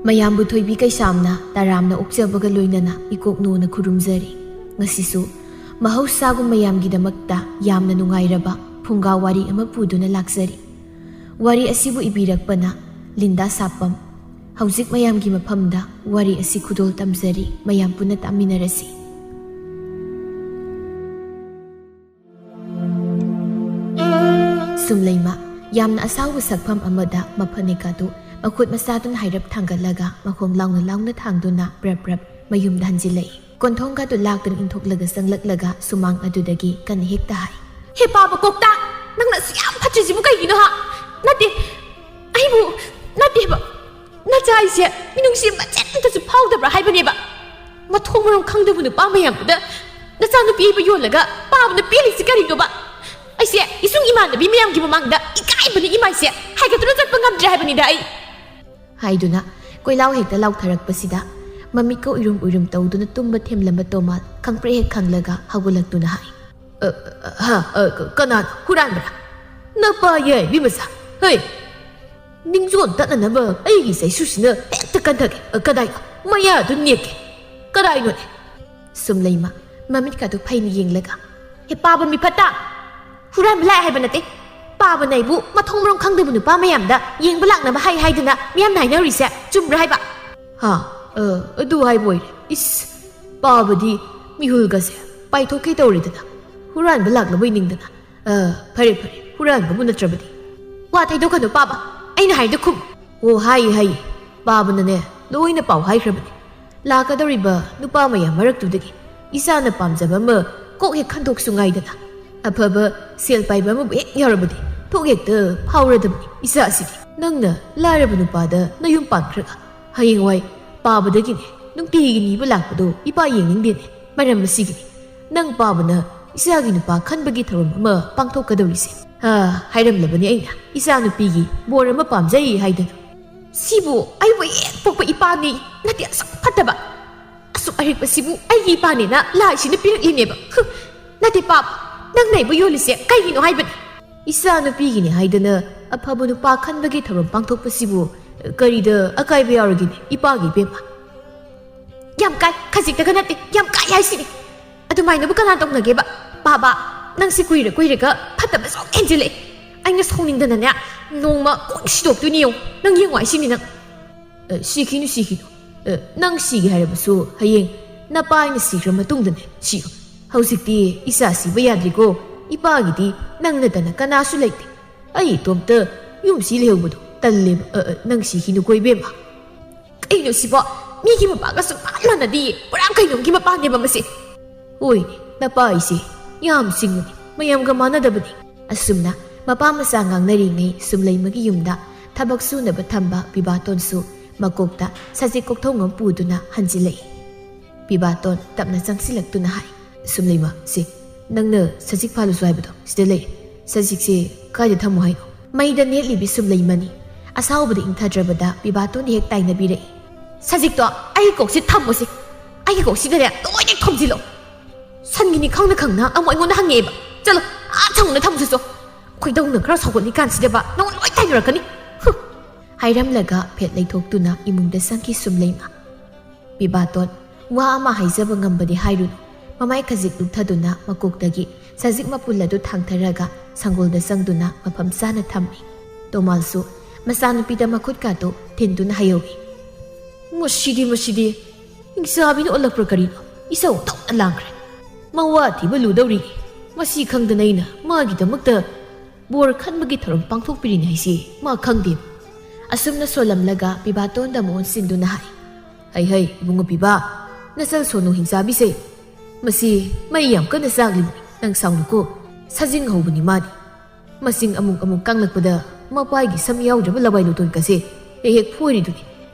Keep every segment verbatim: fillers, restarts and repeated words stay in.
ꯃꯌꯥꯝꯕꯨ ꯊꯣꯏꯕꯤ ꯀꯩꯁꯥꯝꯅ ꯇꯔꯥꯝꯅ ꯑꯣꯛꯆꯕꯒ ꯂꯣꯏꯅꯅ ꯏꯀꯣꯛꯅꯣꯅ ꯈꯨꯔꯨꯝꯖꯔꯤ꯫ ꯉꯁꯤꯁꯨ ꯃꯍꯧꯁꯥꯒꯨꯝ ꯃꯌꯥꯝꯒꯤꯗꯃꯛꯇ ꯌꯥꯝꯅ ꯅꯨꯡꯉꯥꯏꯔꯕ ꯐꯨꯡꯒꯥ ꯋꯥꯔꯤ ꯑꯃ ꯄꯨꯗꯨꯅ ꯂꯥꯛꯆꯔꯤ꯫ ꯋꯥꯔꯤ ꯑꯁꯤꯕꯨ ꯏꯕꯤꯔꯛꯄꯅ ꯂꯤꯟꯗꯥ ꯁꯥꯄꯝ꯫ ꯍꯧꯖꯤꯛ ꯃꯌꯥꯝꯒꯤ ꯃꯐꯝꯗ ꯋꯥꯔꯤ ꯑꯁꯤ ꯈꯨꯗꯣꯜ ꯇꯝꯖꯔꯤ, ꯃꯌꯥꯝ ꯄꯨꯟꯅ ꯇꯥꯃꯤꯟꯅꯔꯁꯤ꯫ ꯁꯨꯝꯂꯩꯃ, ꯌꯥꯝꯅ ꯑꯁꯥꯎꯕ ꯁꯛꯐꯝ ꯑꯃꯗ ꯃꯐꯅꯦꯛꯀꯥꯗꯨ ꯃꯈꯨꯠ ꯃꯁꯥꯗꯨꯅ ꯍꯥꯏꯔꯞ ꯊꯥꯡꯒꯠꯂꯒ ꯃꯈꯣꯡ ꯂꯥꯎꯅ ꯂꯥꯎꯅ ꯊꯥꯡꯗꯨꯅ ꯄ꯭ꯔꯞ ꯄ꯭ꯔꯞ ꯃꯌꯨꯝꯗ ꯍꯟꯖꯤꯜꯂꯛꯏ꯫ ꯀꯣꯟꯊꯣꯡꯒꯥꯗꯨ ꯂꯥꯛꯇꯨꯅ ꯏꯟꯊꯣꯛꯂꯒ ꯆꯪꯂꯛꯂꯒ ꯁꯨꯃꯥꯡ ꯑꯗꯨꯗꯒꯤ ꯀꯟꯅ ꯍꯦꯛꯇ ꯍꯥꯏ, "ꯍꯦ ꯄꯥꯕ ꯀꯣꯛꯇꯥ, ꯅꯪꯅ ꯑꯁꯨꯛ ꯌꯥꯝ ꯐꯠꯇ꯭ꯔꯤꯁꯤꯕꯨ ꯀꯩꯒꯤꯅꯣ ꯍꯥ? ꯅꯠꯇꯦ, ꯑꯩꯕꯨ ꯅꯠꯇꯦꯕ, ꯅꯆꯥ ꯑꯩꯁꯦ ꯃꯤꯅꯨꯡꯁꯤ ꯃꯆꯦꯠ ꯑꯝꯇꯁꯨ ꯐꯥꯎꯗꯕ꯭ꯔꯥ ꯍꯥꯏꯕꯅꯦꯕ꯫ ꯃꯊꯣꯡ ꯃꯔꯝ ꯈꯪꯗꯕ ꯅꯨꯄꯥ ꯃꯌꯥꯝꯗꯨꯗ ꯅꯆꯥꯅꯨꯄꯤ ꯑꯩꯕꯨ ꯌꯣꯜꯂꯒ ꯄꯥꯕꯅ ꯄꯦꯜꯂꯤꯁꯤ ꯀꯔꯤꯅꯣꯕ? ꯑꯩꯁꯦ ꯏꯁꯨꯡ ꯏꯃꯥꯟꯅꯕꯤ ꯃꯌꯥꯝꯒꯤ ꯃꯃꯥꯡꯗ ꯏꯀꯥꯏꯕꯅ ꯏꯃꯥꯏꯁꯦ ꯍꯥꯏꯒꯠꯇꯨꯅ ꯆꯠꯄ ꯉꯝꯗ꯭ꯔꯦ ꯍꯥꯏꯕꯅꯤꯗ ꯑꯩ," ꯍꯥꯏꯗꯨꯅ ꯀꯣꯏꯂꯥꯎ ꯍꯦꯛꯇ ꯂꯥꯎꯊꯔꯛꯄꯁꯤꯗ, ꯃꯃꯤꯠꯀ ꯎꯏꯔꯨꯝ ꯎꯏꯔꯨꯝ ꯇꯧꯗꯨꯅ ꯇꯨꯝꯕ ꯊꯦꯝꯂꯝꯕ ꯇꯣꯃꯥꯜ ꯈꯪꯄ꯭ꯔꯦꯛ ꯍꯦꯛ ꯈꯪꯂꯒ ꯍꯧꯒꯠꯂꯛꯇꯨꯅ ꯍꯥꯏ, "ꯑ, ꯑ, ꯍꯥ, ꯑ, ꯀ-, ꯀꯅꯥꯅꯣ? ꯍꯨꯔꯥꯟꯕꯔꯥ? ꯅꯄꯥ ꯌꯥꯏꯕꯤ ꯃꯆꯥ! ꯍꯩ! ꯅꯤꯡꯖꯣꯟ ꯇꯠꯅꯅꯕ ꯑꯩꯒꯤ ꯆꯩꯁꯨꯁꯤꯅ ꯍꯦꯛꯇ ꯀꯟꯊꯒꯦ꯫ ꯑ, ꯀꯗꯥꯏꯅꯣ? ꯃꯌꯥꯗꯨ ꯅꯦꯠꯀꯦ꯫ ꯀꯗꯥꯏꯅꯣꯅꯦ?" ꯁꯨꯝꯂꯩꯃ ꯃꯃꯤꯠꯀꯗꯨ ꯐꯩꯅ ꯌꯦꯡꯂꯒ, "ꯍꯦ ꯄꯥꯕ ꯃꯤꯐꯠꯇ! ꯍꯨꯔꯥꯟꯕ ꯂꯥꯛꯑꯦ ꯍꯥꯏꯕ ꯅꯠꯇꯦ꯫ ꯄꯥꯕꯅ ꯑꯩꯕꯨ ꯃꯊꯣꯡ ꯃꯔꯝ ꯈꯪꯗꯕ ꯅꯨꯄꯥ ꯃꯌꯥꯝꯗ ꯌꯦꯡꯕ ꯂꯥꯛꯅꯕ ꯍꯥꯏ ꯍꯥꯏꯗꯨꯅ ꯃꯤꯌꯥꯝꯅ ꯍꯥꯏꯅꯔꯤꯁꯦ ꯆꯨꯝꯕ꯭ꯔꯥ ꯍꯥꯏꯕ?" "ꯍꯥ? ꯑ, ꯑꯗꯨ ꯍꯥꯏꯕ ꯑꯣꯏꯔꯦ꯫ ꯏꯁ, ꯄꯥꯕꯗꯤ ꯃꯤꯍꯨꯜꯒꯁꯦ ꯄꯥꯏꯊꯣꯛꯀꯦ ꯇꯧꯔꯦꯗꯅ꯫ ꯍꯨꯔꯥꯟꯕ ꯂꯥꯛꯅꯕꯩ ꯅꯤꯡꯗꯅ꯫ ꯑ, ꯐꯔꯦ, ꯐꯔꯦ, ꯍꯨꯔꯥꯟꯕꯕꯨ ꯅꯠꯇ꯭ꯔꯕꯗꯤ꯫" "ꯋꯥ ꯊꯩꯗꯣꯛꯀꯅꯨ ꯄꯥꯕ, ꯑꯩꯅ ꯍꯥꯏꯗꯣ ꯈꯨꯝ꯫" "ꯑꯣ, ꯍꯥꯏꯌꯦ, ꯍꯥꯏꯌꯦ꯫ ꯄꯥꯕꯅꯅꯦ ꯂꯣꯏꯅ ꯄꯥꯎ ꯍꯥꯏꯈ꯭ꯔꯕꯅꯦ꯫ ꯂꯥꯛꯀꯗꯧꯔꯤꯕ ꯅꯨꯄꯥ ꯃꯌꯥꯝ ꯃꯔꯛꯇꯨꯗꯒꯤ ꯏꯆꯥꯅ ꯄꯥꯝꯖꯕ ꯑꯃ ꯀꯣꯛ ꯍꯦꯛ ꯈꯟꯗꯣꯛꯁꯨ ꯉꯥꯏꯗꯅ꯫ ꯑꯐꯕ ꯁꯦꯜ ꯄꯥꯏꯕ ꯑꯃꯕꯨ ꯍꯦꯛ ꯌꯥꯎꯔꯕꯗꯤ ꯊꯣꯛ ꯍꯦꯛꯇ ꯐꯥꯎꯔꯗꯕꯅꯤ ꯏꯆꯥ ꯑꯁꯤꯗꯤ꯫ ꯅꯪꯅ ꯂꯥꯏꯔꯕ ꯅꯨꯄꯥꯗ ꯅꯌꯨꯝ ꯄꯥꯟꯈ꯭ꯔꯒ ꯍꯌꯦꯡꯋꯥꯏ ꯄꯥꯕꯗꯒꯤꯅꯦ ꯅꯨꯡꯇꯤꯒꯤ ꯅꯤꯕ ꯂꯥꯛꯄꯗꯣ ꯏꯄꯥ ꯌꯦꯡꯅꯤꯡꯗꯦꯅꯦ꯫ ꯃꯔꯝ ꯑꯁꯤꯒꯤꯅꯤ ꯅꯪ ꯄꯥꯕꯅ ꯏꯆꯥꯒꯤ ꯅꯨꯄꯥ ꯈꯟꯕꯒꯤ ꯊꯧꯔꯝ ꯑꯃ ꯄꯥꯡꯊꯣꯛꯀꯗꯧꯔꯤꯁꯦ꯫ ꯑ, ꯍꯥꯏꯔꯝꯂꯕꯅꯤ ꯑꯩꯅ, ꯏꯆꯥ ꯅꯨꯄꯤꯒꯤ ꯕꯣꯔ ꯑꯃ ꯄꯥꯝꯖꯩ ꯍꯥꯏꯗꯅ꯫ ꯁꯤꯕꯨ ꯑꯩꯕꯨ ꯍꯦꯛ ꯄꯣꯛꯄ ꯏꯄꯥꯅꯤ ꯅꯠꯇꯦ, ꯑꯁꯨꯛ ꯐꯠꯇꯕ, ꯑꯁꯨꯛ ꯑꯔꯤꯛꯄꯁꯤꯕꯨ ꯑꯩꯒꯤ ꯏꯄꯥꯅꯦꯅ ꯂꯥꯏꯁꯤꯅ ꯄꯤꯔꯛꯂꯤꯅꯦꯕ꯫ ꯍꯨ, ꯅꯠꯇꯦ ꯄꯥꯕ, ꯅꯪꯅ ꯑꯩꯕꯨ ꯌꯣꯜꯂꯤꯁꯦ ꯀꯩꯒꯤꯅꯣ ꯍꯥꯏꯕꯅꯤ?" "ꯏꯆꯥ ꯅꯨꯄꯤꯒꯤꯅꯤ ꯍꯥꯏꯗꯅ ꯑꯐꯕ ꯅꯨꯄꯥ ꯈꯟꯕꯒꯤ ꯊꯧꯔꯝ ꯄꯥꯡꯊꯣꯛꯄꯁꯤꯕꯨ "ꯀꯔꯤꯗ ꯑꯀꯥꯏꯕ ꯌꯥꯎꯔꯒꯦꯅꯦ ꯏꯄꯥꯒꯤ ꯏꯕꯦꯝꯃ?" "ꯌꯥꯝ ꯀꯥꯏ, ꯈꯖꯤꯛꯇꯒ ꯅꯠꯇꯦ, ꯌꯥꯝ ꯀꯥꯏ ꯍꯥꯏꯁꯤꯅꯤ꯫ ꯑꯗꯨꯃꯥꯏꯅꯕꯨ ꯀꯅꯥ ꯇꯧꯅꯒꯦꯕ? ꯄꯥꯕ, ꯅꯪꯁꯤ ꯀꯨꯏꯔ ꯀꯨꯏꯔꯒ ꯐꯠꯇꯕ ꯁꯨꯝ ꯍꯦꯟꯖꯤꯜꯂꯛꯑꯦ꯫ ꯑꯩꯅ ꯁꯥꯎꯅꯤꯡꯗꯅꯅꯦ, ꯅꯣꯡꯃ ꯀꯣꯟ ꯁꯤꯗꯣꯛꯇꯣꯏꯅꯤ ꯌꯦꯡꯉꯨ꯫ ꯅꯪ ꯌꯦꯡꯉꯨ ꯍꯥꯏꯁꯤꯅꯤ ꯅꯪ꯫" "ꯑ, ꯁꯤꯈꯤꯅꯨ, ꯁꯤꯈꯤꯅꯨ꯫ ꯑ, ꯅꯪ ꯁꯤꯒꯦ ꯍꯥꯏꯔꯕꯁꯨ ꯍꯌꯦꯡ ꯅꯄꯥ ꯑꯩꯅ ꯁꯤꯈ꯭ꯔ ꯃꯇꯨꯡꯗꯅꯦ ꯁꯤꯌꯨ꯫ ꯍꯧꯖꯤꯛꯇꯤ ꯏꯆꯥ ꯁꯤꯕ ꯌꯥꯗ꯭ꯔꯤꯀꯣ꯫ ꯏꯄꯥꯒꯤꯗꯤ ꯅꯪ ꯅꯠꯇꯅ ꯀꯅꯥꯁꯨ ꯂꯩꯇꯦ꯫ ꯑꯩ ꯏꯇꯣꯝꯇ ꯌꯨꯝꯁꯤ ꯂꯩꯍꯧꯕꯗꯣ ꯇꯜꯂꯦꯕ꯫ ꯑ, ꯑ, ꯅꯪ ꯁꯤꯈꯤꯅꯨꯀꯣ ꯏꯕꯦꯝꯃ꯫" "ꯀꯩꯅꯣ ꯁꯤꯕꯣ? ꯃꯤꯒꯤ ꯃꯄꯥꯒ ꯁꯨꯡꯃꯥꯟ ꯃꯥꯟꯅꯗꯤꯌꯦ꯫ ꯄꯨꯔꯥ ꯀꯩꯅꯣꯝꯒꯤ ꯃꯄꯥꯅꯦꯕ ꯃꯁꯤ꯫" "ꯍꯣꯏꯅꯦ, ꯅꯄꯥ ꯑꯩꯁꯦ ꯌꯥꯝ ꯁꯤꯡꯕꯅꯤ, ꯃꯌꯥꯝꯒ ꯃꯥꯟꯅꯗꯕꯅꯤ꯫" ꯑꯁꯨꯝꯅ ꯃꯄꯥ ꯃꯆꯥ ꯉꯥꯡꯅꯔꯤꯉꯩ ꯁꯨꯝꯂꯩꯃꯒꯤ ꯌꯨꯝꯗ ꯊꯕꯛ ꯁꯨꯅꯕ ꯊꯝꯕ ꯄꯤꯕꯥꯇꯣꯟꯁꯨ ꯃꯀꯣꯛꯇ ꯁꯖꯤꯛ ꯀꯣꯛꯊꯣꯡ ꯑꯃ ꯄꯨꯗꯨꯅ ꯍꯟꯖꯤꯜꯂꯛꯏ꯫ ꯄꯤꯕꯥꯇꯣꯟ ꯇꯞꯅ ꯆꯪꯁꯤꯜꯂꯛꯇꯨꯅ ꯍꯥꯏ, "ꯁꯨꯝꯂꯩꯃ, ꯁꯦ, ꯅꯪꯅ ꯁꯖꯤꯛ ꯐꯥꯜꯂꯨꯁꯨ ꯍꯥꯏꯕꯗꯣ ꯁꯤꯗ ꯂꯩ꯫ ꯁꯖꯤꯛꯁꯦ ꯀꯥꯏꯗ ꯊꯝꯃꯣ ꯍꯥꯏꯅꯣ?" ꯃꯩꯗ ꯅꯦꯠꯂꯤꯕꯤ ꯁꯨꯝꯂꯩꯃꯅꯤ꯫ ꯑꯁꯥꯎꯕꯗ ꯏꯪꯊꯗ꯭ꯔꯕꯗ ꯄꯤꯕꯥꯇꯣꯟꯗ ꯍꯦꯛ ꯇꯥꯏꯅꯕꯤꯔꯛꯏ꯫ "ꯁꯖꯤꯛꯇꯣ ꯑꯩꯒꯤ ꯀꯣꯛꯁꯤ ꯊꯝꯃꯣꯁꯦ꯫ ꯑꯩꯒꯤ ꯀꯣꯛꯁꯤꯗꯅꯦ ꯂꯣꯏꯅ ꯊꯣꯝꯖꯤꯜꯂꯣ꯫ ꯁꯟꯒꯤꯅꯤ ꯈꯪꯅ ꯈꯪꯅ ꯑꯃꯨꯛ ꯑꯩꯉꯣꯟꯗ ꯍꯪꯉꯛꯑꯦꯕ꯫ ꯆꯠꯂꯣ, ꯑꯥ ꯁꯪꯗ ꯊꯝꯃꯨꯆꯣ꯫ ꯈꯣꯏꯗꯧꯅ ꯈꯔ ꯁꯥꯎꯒꯠꯂꯤ ꯀꯥꯟꯁꯤꯗꯕ ꯅꯉꯣꯟ ꯂꯣꯏ ꯇꯥꯏꯅꯔꯛꯀꯅꯤ꯫ ꯍꯨꯝ!" ꯍꯥꯏꯔꯝꯂꯒ ꯐꯦꯠ ꯂꯩꯊꯣꯛꯇꯨꯅ ꯏꯃꯨꯡꯗ ꯆꯪꯈꯤ ꯁꯨꯝꯂꯩꯃ꯫ ꯄꯤꯕꯥꯇꯣꯟ ꯋꯥ ꯑꯃ ꯍꯥꯏꯖꯕ ꯉꯝꯕꯗꯤ ꯍꯥꯏꯔꯨꯅꯨ꯫ ꯃꯃꯥꯏ ꯈꯖꯤꯛ ꯂꯨꯞꯊꯗꯨꯅ ꯃꯀꯣꯛꯇꯒꯤ ꯁꯖꯤꯛ ꯃꯄꯨꯜ ꯑꯗꯨ ꯊꯥꯡꯊꯔꯒ ꯁꯪꯒꯣꯜꯗ ꯆꯪꯗꯨꯅ ꯃꯐꯝ ꯆꯥꯅ ꯊꯝꯃꯤ꯫ ꯇꯣꯃꯥꯜꯁꯨ ꯃꯆꯥꯅꯨꯄꯤꯗ ꯃꯈꯨꯠꯀꯥꯗꯨ ꯊꯤꯟꯗꯨꯅ ꯍꯥꯏꯍꯧꯏ꯫ "ꯃꯁꯤꯗꯤ, ꯃꯁꯤꯗꯤ ꯍꯤꯡꯆꯥꯕꯤꯅ ꯑꯣꯜꯂꯛꯄ꯭ꯔꯥ ꯀꯔꯤꯅꯣ? ꯏꯁꯧ ꯇꯧꯅ ꯂꯥꯡꯈ꯭ꯔꯦ꯫ ꯃꯋꯥ ꯊꯤꯕ ꯂꯨꯗꯧꯔꯤ꯫ ꯃꯁꯤ ꯈꯪꯗꯅ ꯑꯩꯅ ꯃꯥꯒꯤꯗꯃꯛꯇ ꯕꯣꯔ ꯈꯟꯕꯒꯤ ꯊꯧꯔꯝ ꯄꯥꯡꯊꯣꯛꯄꯤꯔꯤꯅꯤ ꯍꯥꯏꯁꯤ ꯃꯥ ꯈꯪꯗꯦ꯫" ꯑꯁꯨꯝꯅ ꯁꯣꯜꯂꯝꯂꯒ ꯄꯤꯕꯥꯇꯣꯟꯗ ꯑꯃꯨꯛ ꯑꯣꯟꯁꯤꯟꯗꯨꯅ ꯍꯥꯏ, "ꯍꯩ ꯍꯩ, ꯏꯕꯨꯡꯉꯣ ꯄꯤꯕꯥ, ꯅꯆꯜ ꯁꯣꯅꯨ ꯍꯤꯡꯆꯥꯕꯤꯁꯦ꯫ ꯃꯁꯤ ꯃꯩ ꯌꯥꯝ ꯀꯟꯅ ꯆꯥꯛꯂꯤꯕꯅꯤ, ꯅꯪ ꯁꯥꯎꯅꯨꯀꯣ꯫ ꯁꯥꯖꯤꯡ ꯍꯧꯕꯅꯤ ꯃꯥꯗꯤ꯫ ꯃꯁꯤꯡ ꯑꯃꯨꯛ ꯑꯃꯨꯛ ꯀꯥꯡꯂꯛꯄꯗ ꯃꯄꯥꯒꯤ ꯁꯝ ꯌꯥꯎꯗ꯭ꯔꯕ ꯂꯋꯥꯏ ꯂꯨꯇꯣꯟꯀꯁꯦ ꯍꯦꯛ ꯍꯦꯛ ꯐꯣꯏꯔꯤꯗꯨꯅꯤ꯫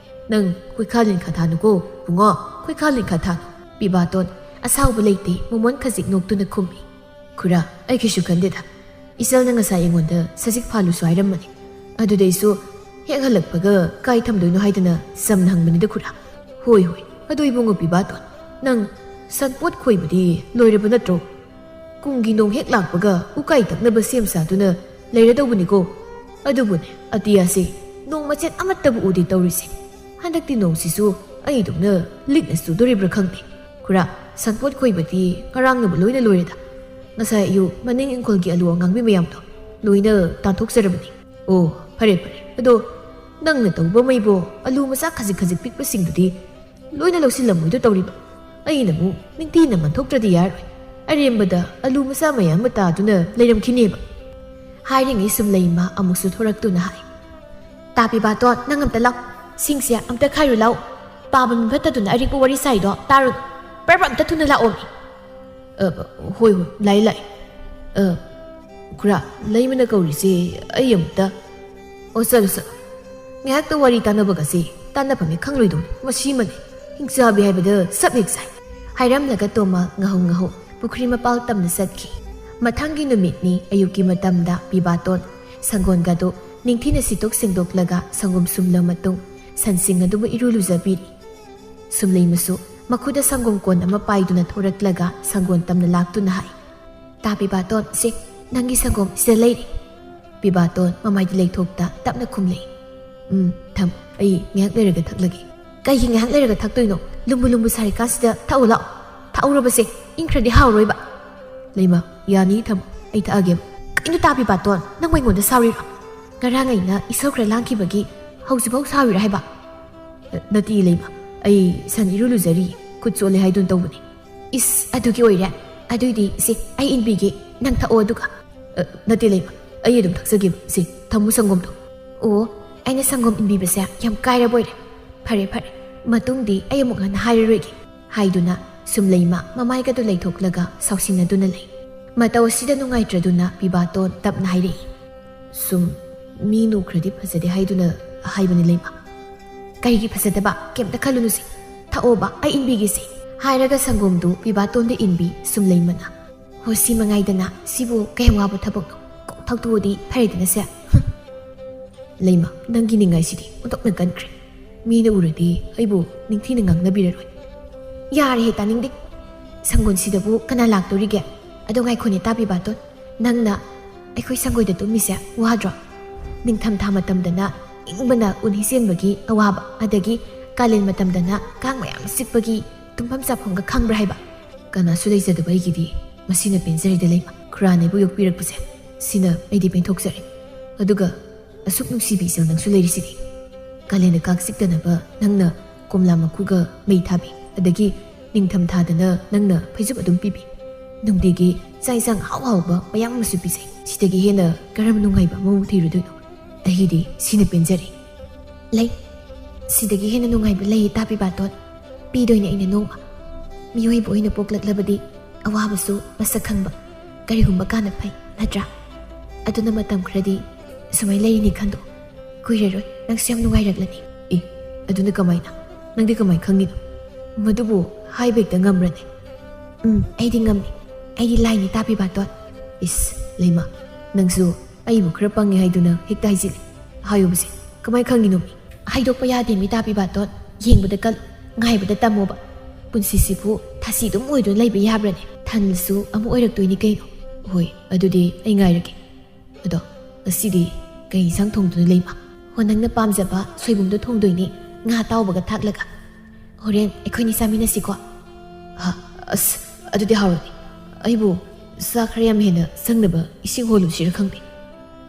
ꯅꯪ ꯈꯣꯏꯈꯥ ꯂꯤꯟꯈꯥ ꯊꯥꯅꯨꯀꯣ, ꯏꯕꯨꯡꯉꯣ, ꯈꯣꯏꯈꯥ ꯂꯤꯟꯈꯥ ꯊꯥꯅꯨ꯫" ꯄꯤꯕꯥꯇꯣꯟ ꯑꯁꯥꯎꯕ ꯂꯩꯇꯦ, ꯃꯃꯣꯟ ꯈꯖꯤꯛ ꯅꯣꯛꯇꯨꯅ ꯈꯨꯝꯃꯤ꯫ "ꯈꯨꯔꯥ, ꯑꯩ ꯀꯩꯁꯨ ꯈꯟꯗꯦꯗ꯫ ꯏꯆꯜꯅ ꯉꯁꯥꯏ ꯑꯩꯉꯣꯟꯗ ꯁꯖꯤꯛ ꯐꯥꯜꯂꯨꯁꯨ ꯍꯥꯏꯔꯝꯕꯅꯤ꯫ ꯑꯗꯨꯗ ꯑꯩꯁꯨ ꯍꯦꯛ ꯍꯜꯂꯛꯄꯒ ꯀꯥꯏ ꯊꯝꯗꯣꯏꯅꯣ ꯍꯥꯏꯗꯅ ꯆꯝꯅ ꯍꯪꯕꯅꯤꯗ ꯈꯨꯔꯥ꯫ ꯍꯣꯏ, ꯍꯣꯏ, ꯑꯗꯣ ꯏꯕꯨꯡꯉꯣ ꯄꯤꯕꯥꯇꯣꯟ, ꯅꯪ ꯁꯟꯄꯣꯠ ꯈꯣꯏꯕꯗꯤ ꯂꯣꯏꯔꯕ ꯅꯠꯇ꯭ꯔꯣ? ꯀꯨꯝꯒꯤ ꯅꯣꯡ ꯍꯦꯛ ꯂꯥꯛꯄꯒ ꯎꯀꯥꯏ ꯇꯛꯅꯕ ꯁꯦꯝ ꯁꯥꯗꯨꯅ ꯂꯩꯔꯗꯧꯕꯅꯤꯀꯣ꯫ ꯑꯗꯨꯕꯨꯅꯦ, ꯑꯇꯤꯌꯥꯁꯦ ꯅꯣꯡ ꯃꯆꯦꯠ ꯑꯃꯠꯇꯕꯨ ꯎꯗꯦ ꯇꯧꯔꯤꯁꯦ꯫ ꯍꯟꯗꯛꯇꯤ ꯅꯣꯡꯁꯤꯁꯨ ꯑꯩꯗꯧꯅ ꯂꯤꯛꯅ ꯆꯨꯗꯣꯔꯤꯕ꯭ꯔꯥ ꯈꯪꯗꯦ꯫ ꯈꯨꯔꯥ, ꯁꯟꯄꯣꯠ ꯈꯣꯏꯕꯗꯤ ꯉꯔꯥꯡꯅꯕꯨ ꯂꯣꯏꯅ ꯂꯣꯏꯔꯦꯗ꯫ ꯉꯁꯥꯏ ꯑꯌꯨꯛ ꯃꯅꯤꯡ ꯏꯪꯈꯣꯜꯒꯤ ꯑꯂꯨ ꯑꯉꯥꯡꯕꯤ ꯃꯌꯥꯝꯗꯣ ꯂꯣꯏꯅ ꯇꯥꯟꯊꯣꯛꯆꯔꯕꯅꯤ꯫ ꯑꯣ, ꯐꯔꯦ ꯐꯔꯦ꯫ ꯑꯗꯣ ꯅꯪꯅ ꯇꯧꯕ ꯃꯩꯕꯣ, ꯑꯂꯨ ꯃꯆꯥ ꯈꯖꯤꯛ ꯈꯖꯤꯛ ꯄꯤꯛꯄꯁꯤꯡꯗꯨꯗꯤ ꯂꯣꯏꯅ ꯂꯧꯁꯤꯜꯂꯝꯃꯣꯏꯗꯣ ꯇꯧꯔꯤꯕ꯫ ꯑꯩꯅ ꯑꯃꯨꯛ ꯅꯤꯡꯊꯤꯅ ꯃꯟꯊꯣꯛꯇ꯭ꯔꯗꯤ ꯌꯥꯔꯣꯏ꯫ ꯑꯔꯦꯝꯕꯗ ꯑꯂꯨ ꯃꯆꯥ ꯃꯌꯥꯝ ꯑꯃ ꯇꯥꯗꯨꯅ ꯂꯩꯔꯝꯈꯤꯅꯦꯕ꯫ ꯍꯥꯏꯔꯤꯉꯩ ꯁꯨꯝꯂꯩꯃ ꯑꯃꯨꯛꯁꯨ ꯊꯣꯔꯛꯇꯨꯅ ꯍꯥꯏ, "ꯇꯥ ꯄꯤꯕꯥꯇꯣꯟ, ꯅꯪ ꯑꯝꯇ ꯂꯥꯎ꯫ ꯁꯤꯡꯁꯦ ꯑꯝꯇ ꯈꯥꯏꯔꯨ ꯂꯥꯎ꯫ ꯄꯥꯕ ꯃꯤ ꯐꯠꯇꯗꯨꯅ ꯑꯔꯤꯛꯄ ꯋꯥꯔꯤ ꯁꯥꯏꯗꯣ ꯇꯥꯔꯨꯅꯨ꯫ ꯄ꯭ꯔꯞ ꯄ꯭ꯔꯞ ꯑꯝꯇ ꯊꯨꯅ ꯂꯥꯛꯑꯣꯃꯤ꯫" "ꯑ, ꯍꯣꯏ, ꯍꯣꯏ, ꯂꯥꯛꯑꯦ, ꯂꯥꯛꯑꯦ꯫ ꯑ, ꯈꯨꯔꯥ, ꯂꯩꯃꯅ ꯀꯧꯔꯤꯁꯦ ꯑꯩ ꯑꯃꯨꯛꯇ꯫" "ꯑꯣ, ꯆꯠꯂꯣ, ꯆꯠꯂꯣ꯫ ꯉꯥꯏꯍꯥꯛꯇ ꯋꯥꯔꯤ ꯇꯥꯟꯅꯕꯒꯁꯦ ꯇꯥꯟꯅꯐꯝꯅꯤ ꯈꯪꯂꯣꯏꯗꯧꯅꯤ꯫ ꯃꯁꯤꯃꯅꯤ ꯍꯤꯡꯆꯥꯕꯤ ꯍꯥꯏꯕꯗ ꯁꯞ ꯍꯦꯛ ꯆꯥꯏ꯫" ꯍꯥꯏꯔꯝꯂꯒ ꯇꯣꯝꯕ ꯉꯥꯍꯧ ꯉꯥꯍꯧ ꯄꯨꯈ꯭ꯔꯤ ꯃꯄꯥꯜ ꯇꯝꯅ ꯆꯠꯈꯤ꯫ ꯃꯊꯪꯒꯤ ꯅꯨꯃꯤꯠꯅꯤ꯫ ꯑꯌꯨꯛꯀꯤ ꯃꯇꯝꯗ ꯄꯤꯕꯥꯇꯣꯟ ꯁꯪꯒꯣꯟꯒꯗꯨ ꯅꯤꯡꯊꯤꯅ ꯁꯤꯠꯇꯣꯛ ꯁꯦꯡꯗꯣꯛꯂꯒ ꯁꯪꯒꯣꯝ ꯁꯨꯝꯂ ꯃꯇꯨꯡ ꯁꯟꯁꯤꯡ ꯑꯗꯨꯕꯨ ꯏꯔꯨ ꯂꯨꯖꯕꯤꯔꯤ꯫ ꯁꯨꯝꯂꯩꯃꯁꯨ ꯃꯈꯨꯠꯇ ꯁꯪꯒꯣꯝ ꯀꯣꯟ ꯑꯃ ꯄꯥꯏꯗꯨꯅ ꯊꯣꯔꯛꯂꯒ ꯁꯪꯒꯣꯟ ꯇꯝꯅ ꯂꯥꯛꯇꯨꯅ ꯍꯥꯏ, "ꯇꯥ ꯄꯤꯕꯥꯇꯣꯟ, ꯁꯦ, ꯅꯪꯒꯤ ꯁꯪꯒꯣꯝ ꯁꯤꯗ ꯂꯩꯔꯦ꯫" ꯄꯤꯕꯥꯇꯣꯟ ꯃꯃꯥꯏꯗ ꯂꯩꯊꯣꯛꯇ ꯇꯞꯅ ꯈꯨꯝꯂꯛꯏ, "ꯎꯝ, ꯊꯝ, ꯑꯩ ꯉꯥꯏꯍꯥꯛ ꯂꯩꯔꯒ ꯊꯛꯂꯒꯦ꯫" "ꯀꯩꯒꯤ ꯉꯥꯏꯍꯥꯛ ꯂꯩꯔꯒ ꯊꯛꯇꯣꯏꯅꯣ? ꯂꯨꯝꯕꯨ ꯂꯨꯝꯕꯨ ꯁꯥꯔꯤꯀꯥꯟꯁꯤꯗ ꯊꯛꯎ ꯂꯥꯛꯑꯣ꯫ ꯊꯛꯍꯧꯔꯕꯁꯦ, ꯏꯪꯈ꯭ꯔꯗꯤ ꯍꯥꯎꯔꯣꯏꯕ꯫" "ꯂꯩꯃ, ꯌꯥꯅꯤ, ꯊꯝ, ꯑꯩ ꯊꯛꯑꯒꯦꯕ꯫" "ꯀꯩꯅꯣ ꯇꯥ ꯄꯤꯕꯥꯇꯣꯟ, ꯅꯪ ꯑꯩꯉꯣꯟꯗ ꯁꯥꯎꯔꯤꯔꯣ? ꯉꯔꯥꯡ ꯑꯩꯅ ꯏꯁꯧ ꯈꯔ ꯂꯥꯡꯈꯤꯕꯒꯤ ꯍꯧꯖꯤꯛꯐꯥꯎ ꯁꯥꯎꯔꯤꯔꯣ ꯍꯥꯏꯕ?" "ꯅꯠꯇꯦ ꯂꯩꯃ, ꯑꯩ ꯁꯟ ꯏꯔꯨ ꯂꯨꯖꯔꯤ, ꯈꯨꯠ ꯆꯣꯠꯂꯦ ꯍꯥꯏꯗꯨꯅ ꯇꯧꯕꯅꯤ꯫" "ꯏꯁ, ꯑꯗꯨꯒꯤ ꯑꯣꯏꯔꯦ? ꯑꯗꯨꯏꯗꯤ ꯁꯦ, ꯑꯩ ꯏꯟꯕꯤꯒꯦ, ꯅꯪ ꯊꯛꯑꯣ ꯑꯗꯨꯒ꯫" "ꯑ, ꯅꯠꯇꯦ ꯂꯩꯃ, ꯑꯩ ꯑꯗꯨꯝ ꯊꯛꯆꯒꯦꯕ꯫ ꯁꯦ, ꯊꯝꯃꯨ ꯁꯪꯒꯣꯝꯗꯣ꯫" "ꯑꯣ, ꯑꯩꯅ ꯁꯪꯒꯣꯝ ꯏꯟꯕꯤꯕꯁꯦ ꯌꯥꯝ ꯀꯥꯏꯔꯕ ꯑꯣꯏꯔꯦ꯫ ꯐꯔꯦ, ꯐꯔꯦ, ꯃꯇꯨꯡꯗꯤ ꯑꯩ ꯑꯃꯨꯛ ꯍꯟꯅ ꯍꯥꯏꯔꯔꯣꯏꯒꯦ" ꯍꯥꯏꯗꯨꯅ ꯁꯨꯝꯂꯩꯃ ꯃꯃꯥꯏꯒꯗꯨ ꯂꯩꯊꯣꯛꯂꯒ ꯁꯥꯎꯁꯤꯟꯅꯗꯨꯅ ꯂꯩ꯫ ꯃꯇꯧ ꯑꯁꯤꯗ ꯅꯨꯡꯉꯥꯏꯇ꯭ꯔꯗꯨꯅ ꯄꯤꯕꯥꯇꯣꯟ ꯇꯞꯅ ꯍꯥꯏꯔꯛꯏ, "ꯁꯨꯝ ꯃꯤ ꯅꯨꯡꯈ꯭ꯔꯗꯤ ꯐꯖꯗꯦ ꯍꯥꯏꯗꯨꯅ ꯍꯥꯏꯕꯅꯤ ꯂꯩꯃ꯫" "ꯀꯔꯤꯒꯤ ꯐꯖꯗꯕ? ꯀꯩꯝꯇ ꯈꯜꯂꯨꯅꯨꯁꯦ꯫ ꯊꯛꯑꯣꯕ, ꯑꯩ ꯏꯟꯕꯤꯒꯦꯁꯦ꯫" ꯍꯥꯏꯔꯒ ꯁꯪꯒꯣꯝꯗꯨ ꯄꯤꯕꯥꯇꯣꯟꯗ ꯏꯟꯕꯤ ꯁꯨꯝꯂꯩꯃꯅ꯫ "ꯍꯣ, ꯁꯤ ꯃꯉꯥꯏꯗꯅ, ꯁꯤꯕꯨ ꯀꯌꯥꯝ ꯋꯥꯕ ꯊꯕꯛꯅꯣ? ꯀꯣꯛ ꯊꯛꯇꯣꯛꯑꯗꯤ ꯐꯔꯦꯗꯅ ꯁꯦ꯫" "ꯍꯨꯝ꯫ ꯂꯩꯃ, ꯅꯪꯒꯤ ꯅꯤꯡꯉꯥꯏꯁꯤꯗꯤ ꯑꯣꯟꯊꯣꯛꯅ ꯀꯟꯈ꯭ꯔꯦ꯫ ꯃꯤꯅ ꯎꯔꯗꯤ ꯑꯩꯕꯨ ꯅꯤꯡꯊꯤꯅ ꯉꯥꯡꯅꯕꯤꯔꯔꯣꯏ꯫" "ꯌꯥꯔꯦꯍꯦ, ꯇꯥꯅꯤꯡꯗꯦ꯫ ꯁꯪꯒꯣꯟꯁꯤꯗꯕꯨ ꯀꯅꯥ ꯂꯥꯛꯇꯣꯔꯤꯒꯦ? ꯑꯗꯣ ꯉꯥꯏꯈꯣꯅꯦ, ꯇꯥ ꯄꯤꯕꯥꯇꯣꯟ꯫ ꯅꯪꯅ ꯑꯩꯈꯣꯏ ꯁꯪꯒꯣꯏꯗ ꯇꯨꯝꯃꯤꯁꯦ ꯋꯥꯗ꯭ꯔꯣ? ꯅꯤꯡꯊꯝꯊꯥ ꯃꯇꯝꯗꯅ ꯏꯪꯕꯅ ꯎꯟ ꯍꯩꯁꯦꯟꯕꯒꯤ ꯑꯋꯥꯕ, ꯑꯗꯒꯤ ꯀꯥꯂꯦꯟ ꯃꯇꯝꯗꯅ ꯀꯥꯡ ꯃꯌꯥꯝ ꯆꯤꯛꯄꯒꯤ ꯇꯨꯝꯐꯝ ꯆꯥꯐꯝꯒ ꯈꯪꯕ꯭ꯔꯥ ꯍꯥꯏꯕ? ꯀꯅꯥꯁꯨ ꯂꯩꯖꯗꯕ ꯑꯩꯒꯤꯗꯤ ꯃꯁꯤꯅ ꯄꯦꯟꯖꯔꯦꯗ ꯂꯩꯃ꯫ ꯈꯨꯔꯥꯅ ꯑꯩꯕꯨ ꯌꯣꯛꯄꯤꯔꯛꯄꯁꯦ, ꯁꯤꯅ ꯑꯩꯗꯤ ꯄꯦꯟꯊꯣꯛꯆꯔꯦ꯫ ꯑꯗꯨꯒ ꯑꯁꯨꯛ ꯅꯨꯡꯁꯤꯕꯤ ꯏꯆꯜ ꯅꯪꯁꯨ ꯂꯩꯔꯤꯁꯤꯗꯤ꯫ ꯀꯥꯂꯦꯟꯗ ꯀꯥꯡ ꯆꯤꯛꯇꯅꯕ ꯅꯪꯅ ꯀꯣꯝꯂꯥ ꯃꯀꯨꯒ ꯃꯩ ꯊꯥꯕꯤ, ꯑꯗꯒꯤ ꯅꯤꯡꯊꯝ ꯊꯥꯗꯅ ꯅꯪꯅ ꯐꯩꯖꯨꯞ ꯑꯗꯨꯝ ꯄꯤꯕꯤ꯫ ꯅꯨꯡꯇꯤꯒꯤ ꯆꯥꯛ ꯏꯟꯁꯥꯡ ꯍꯥꯎ ꯍꯥꯎꯕ ꯃꯌꯥꯝ ꯑꯃꯁꯨ ꯄꯤꯖꯩ꯫ ꯁꯤꯗꯒꯤ ꯍꯦꯟꯅ ꯀꯔꯝ ꯅꯨꯡꯉꯥꯏꯕ ꯑꯃꯃꯨꯛ ꯊꯤꯔꯨꯗꯣꯏꯅꯣ? ꯑꯩꯒꯤꯗꯤ ꯁꯤꯅ ꯄꯦꯟꯖꯔꯦ꯫ ꯂꯩ꯫ ꯁꯤꯗꯒꯤ ꯍꯦꯟꯅ ꯅꯨꯡꯉꯥꯏꯕ ꯂꯩ, ꯏꯇꯥ ꯄꯤꯕꯥꯇꯣꯟ꯫ ꯄꯤꯗꯣꯏꯅꯦ ꯑꯩꯅ ꯅꯣꯡꯃ꯫ ꯃꯤꯑꯣꯏꯕ ꯑꯣꯏꯅ ꯄꯣꯛꯂꯛꯂꯕꯗꯤ ꯑꯋꯥꯕꯁꯨ ꯃꯁꯛ ꯈꯪꯕ, ꯀꯔꯤꯒꯨꯝꯕ ꯀꯥꯟꯅ ꯐꯩ, ꯅꯠꯇ꯭ꯔꯥ? ꯑꯗꯨꯅ ꯃꯇꯝ ꯈꯔꯗꯤ ꯁꯨꯃꯥꯏ ꯂꯩꯔꯤꯅꯤ ꯈꯟꯗꯣꯛ꯫ ꯀꯨꯏꯔꯔꯣꯏ, ꯅꯪꯁꯨ ꯌꯥꯝ ꯅꯨꯡꯉꯥꯏꯔꯛꯂꯅꯤ꯫ ꯑꯦ, ꯑꯗꯨꯅ ꯀꯃꯥꯏꯅ? ꯅꯪꯗꯤ ꯀꯃꯥꯏ ꯈꯪꯉꯤꯅꯣ? ꯃꯗꯨꯕꯨ ꯍꯥꯏꯕ ꯍꯦꯛꯇ ꯉꯝꯕ꯭ꯔꯅꯦ? ꯎꯝ, ꯑꯩꯗꯤ ꯉꯝꯃꯤ꯫ ꯑꯩꯗꯤ ꯂꯥꯏꯅꯤ, ꯏꯇꯥ ꯄꯤꯕꯥꯇꯣꯟ꯫ ꯏꯁ, ꯂꯩꯃ, ꯅꯪꯁꯨ ꯑꯩꯕꯨ ꯈꯔ ꯄꯪꯉꯦ ꯍꯥꯏꯗꯨꯅ ꯍꯦꯛꯇ ꯍꯥꯏꯖꯤꯜꯂꯤ꯫ ꯍꯥꯏꯌꯨꯕꯁꯦ, ꯀꯃꯥꯏ ꯈꯪꯉꯤꯅꯣ? ꯍꯥꯏꯗꯣꯛꯄ ꯌꯥꯗꯦ, ꯏꯇꯥ ꯄꯤꯕꯥꯇꯣꯟ꯫ ꯌꯦꯡꯕꯗ ꯀꯜꯂꯨ, ꯉꯥꯏꯕꯗ ꯇꯝꯃꯣꯕ꯫ ꯄꯨꯟꯁꯤꯁꯤꯕꯨ ꯊꯥꯁꯤ ꯑꯗꯨꯝ ꯑꯣꯏꯗꯨꯅ ꯂꯩꯕ ꯌꯥꯕ꯭ꯔꯅꯦ? ꯊꯜꯂꯁꯨ ꯑꯃꯨꯛ ꯑꯣꯏꯔꯛꯇꯣꯏꯅꯤ ꯀꯩꯅꯣ꯫ ꯍꯣꯏ, ꯑꯗꯨꯗꯤ ꯑꯩ ꯉꯥꯏꯔꯒꯦ꯫ ꯑꯗꯣ ꯉꯁꯤꯗꯤ ꯀꯩ ꯏꯟꯁꯥꯡ ꯊꯣꯡꯗꯣꯏꯅꯣ, ꯂꯩꯃ? ꯍꯣ, ꯅꯪꯅ ꯄꯥꯝꯖꯕ ꯁꯣꯏꯕꯨꯝꯗꯣ ꯊꯣꯡꯗꯣꯏꯅꯦ, ꯉꯥ ꯑꯇꯥꯎꯕꯒ ꯊꯥꯛꯂꯒ꯫ ꯍꯣꯔꯦꯟ ꯑꯩꯈꯣꯏꯅꯤ ꯆꯥꯃꯤꯟꯅꯁꯤꯀꯣ꯫ ꯍꯥ, ꯑꯁ, ꯑꯗꯨꯗꯤ ꯍꯥꯎꯔꯅꯤ꯫ ꯑꯩꯕꯨ ꯆꯥꯛ ꯈꯔ ꯌꯥꯝ ꯍꯦꯟꯅ ꯆꯪꯅꯕ ꯏꯁꯤꯡ ꯍꯣꯜꯂꯨꯁꯤꯔ ꯈꯪꯗꯦ꯫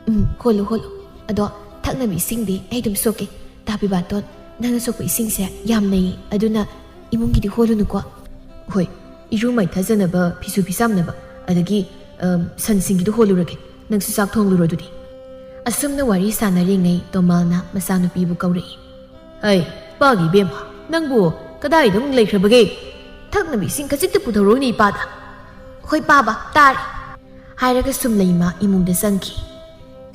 ꯎꯝ, ꯍꯣꯜꯂꯨ, ꯍꯣꯜꯂꯨ꯫ ꯑꯗꯣ ꯊꯛꯅꯕ ꯏꯁꯤꯡꯗꯤ ꯑꯩ ꯑꯗꯨꯝ ꯁꯣꯛꯀꯦ꯫ ꯏꯇꯥ ꯄꯤꯕꯥꯇꯣꯟ, ꯅꯪꯅ ꯁꯣꯛꯄ ꯏꯁꯤꯡꯁꯦ ꯌꯥꯝ ꯅꯩꯌꯦ, ꯑꯗꯨꯅ ꯏꯃꯨꯡꯒꯤꯗꯤ ꯍꯣꯜꯂꯨꯅꯨꯀꯣ꯫ ꯍꯣꯏ, ꯏꯔꯨ ꯃꯥꯏꯊꯖꯅꯕ ꯐꯤꯁꯨ ꯐꯤꯁꯥꯝꯅꯕ, ꯑꯗꯒꯤ, ꯑꯝ, ꯁꯟꯁꯤꯡꯒꯤꯗꯨ ꯍꯣꯜꯂꯨꯔꯒꯦ꯫ ꯅꯪꯁꯨ ꯆꯥꯛ ꯊꯣꯡꯂꯨꯔꯣ ꯑꯗꯨꯗꯤ꯫ ꯑꯁꯨꯝꯅ ꯋꯥꯔꯤ ꯁꯥꯟꯅꯔꯤꯉꯩ ꯇꯣꯃꯥꯜꯅ ꯃꯆꯥꯅꯨꯄꯤꯕꯨ ꯀꯧꯔꯛꯏ꯫ "ꯑꯩ, ꯄꯥꯒꯤ ꯏꯕꯦꯝꯃ, ꯅꯪꯕꯨ ꯀꯗꯥꯏꯗ ꯑꯃꯨꯛ ꯂꯩꯈ꯭ꯔꯕꯒꯦ? ꯊꯛꯅꯕ ꯏꯁꯤꯡ ꯈꯖꯤꯛꯇ ꯄꯨꯊꯣꯔꯛꯎꯅꯦ ꯏꯄꯥꯗ꯫" "ꯍꯣꯏ ꯄꯥꯕ, ꯇꯥꯔꯦ," ꯍꯥꯏꯔꯒ ꯁꯨꯝꯂꯩꯃ ꯏꯃꯨꯡꯗ ꯆꯪꯈꯤ꯫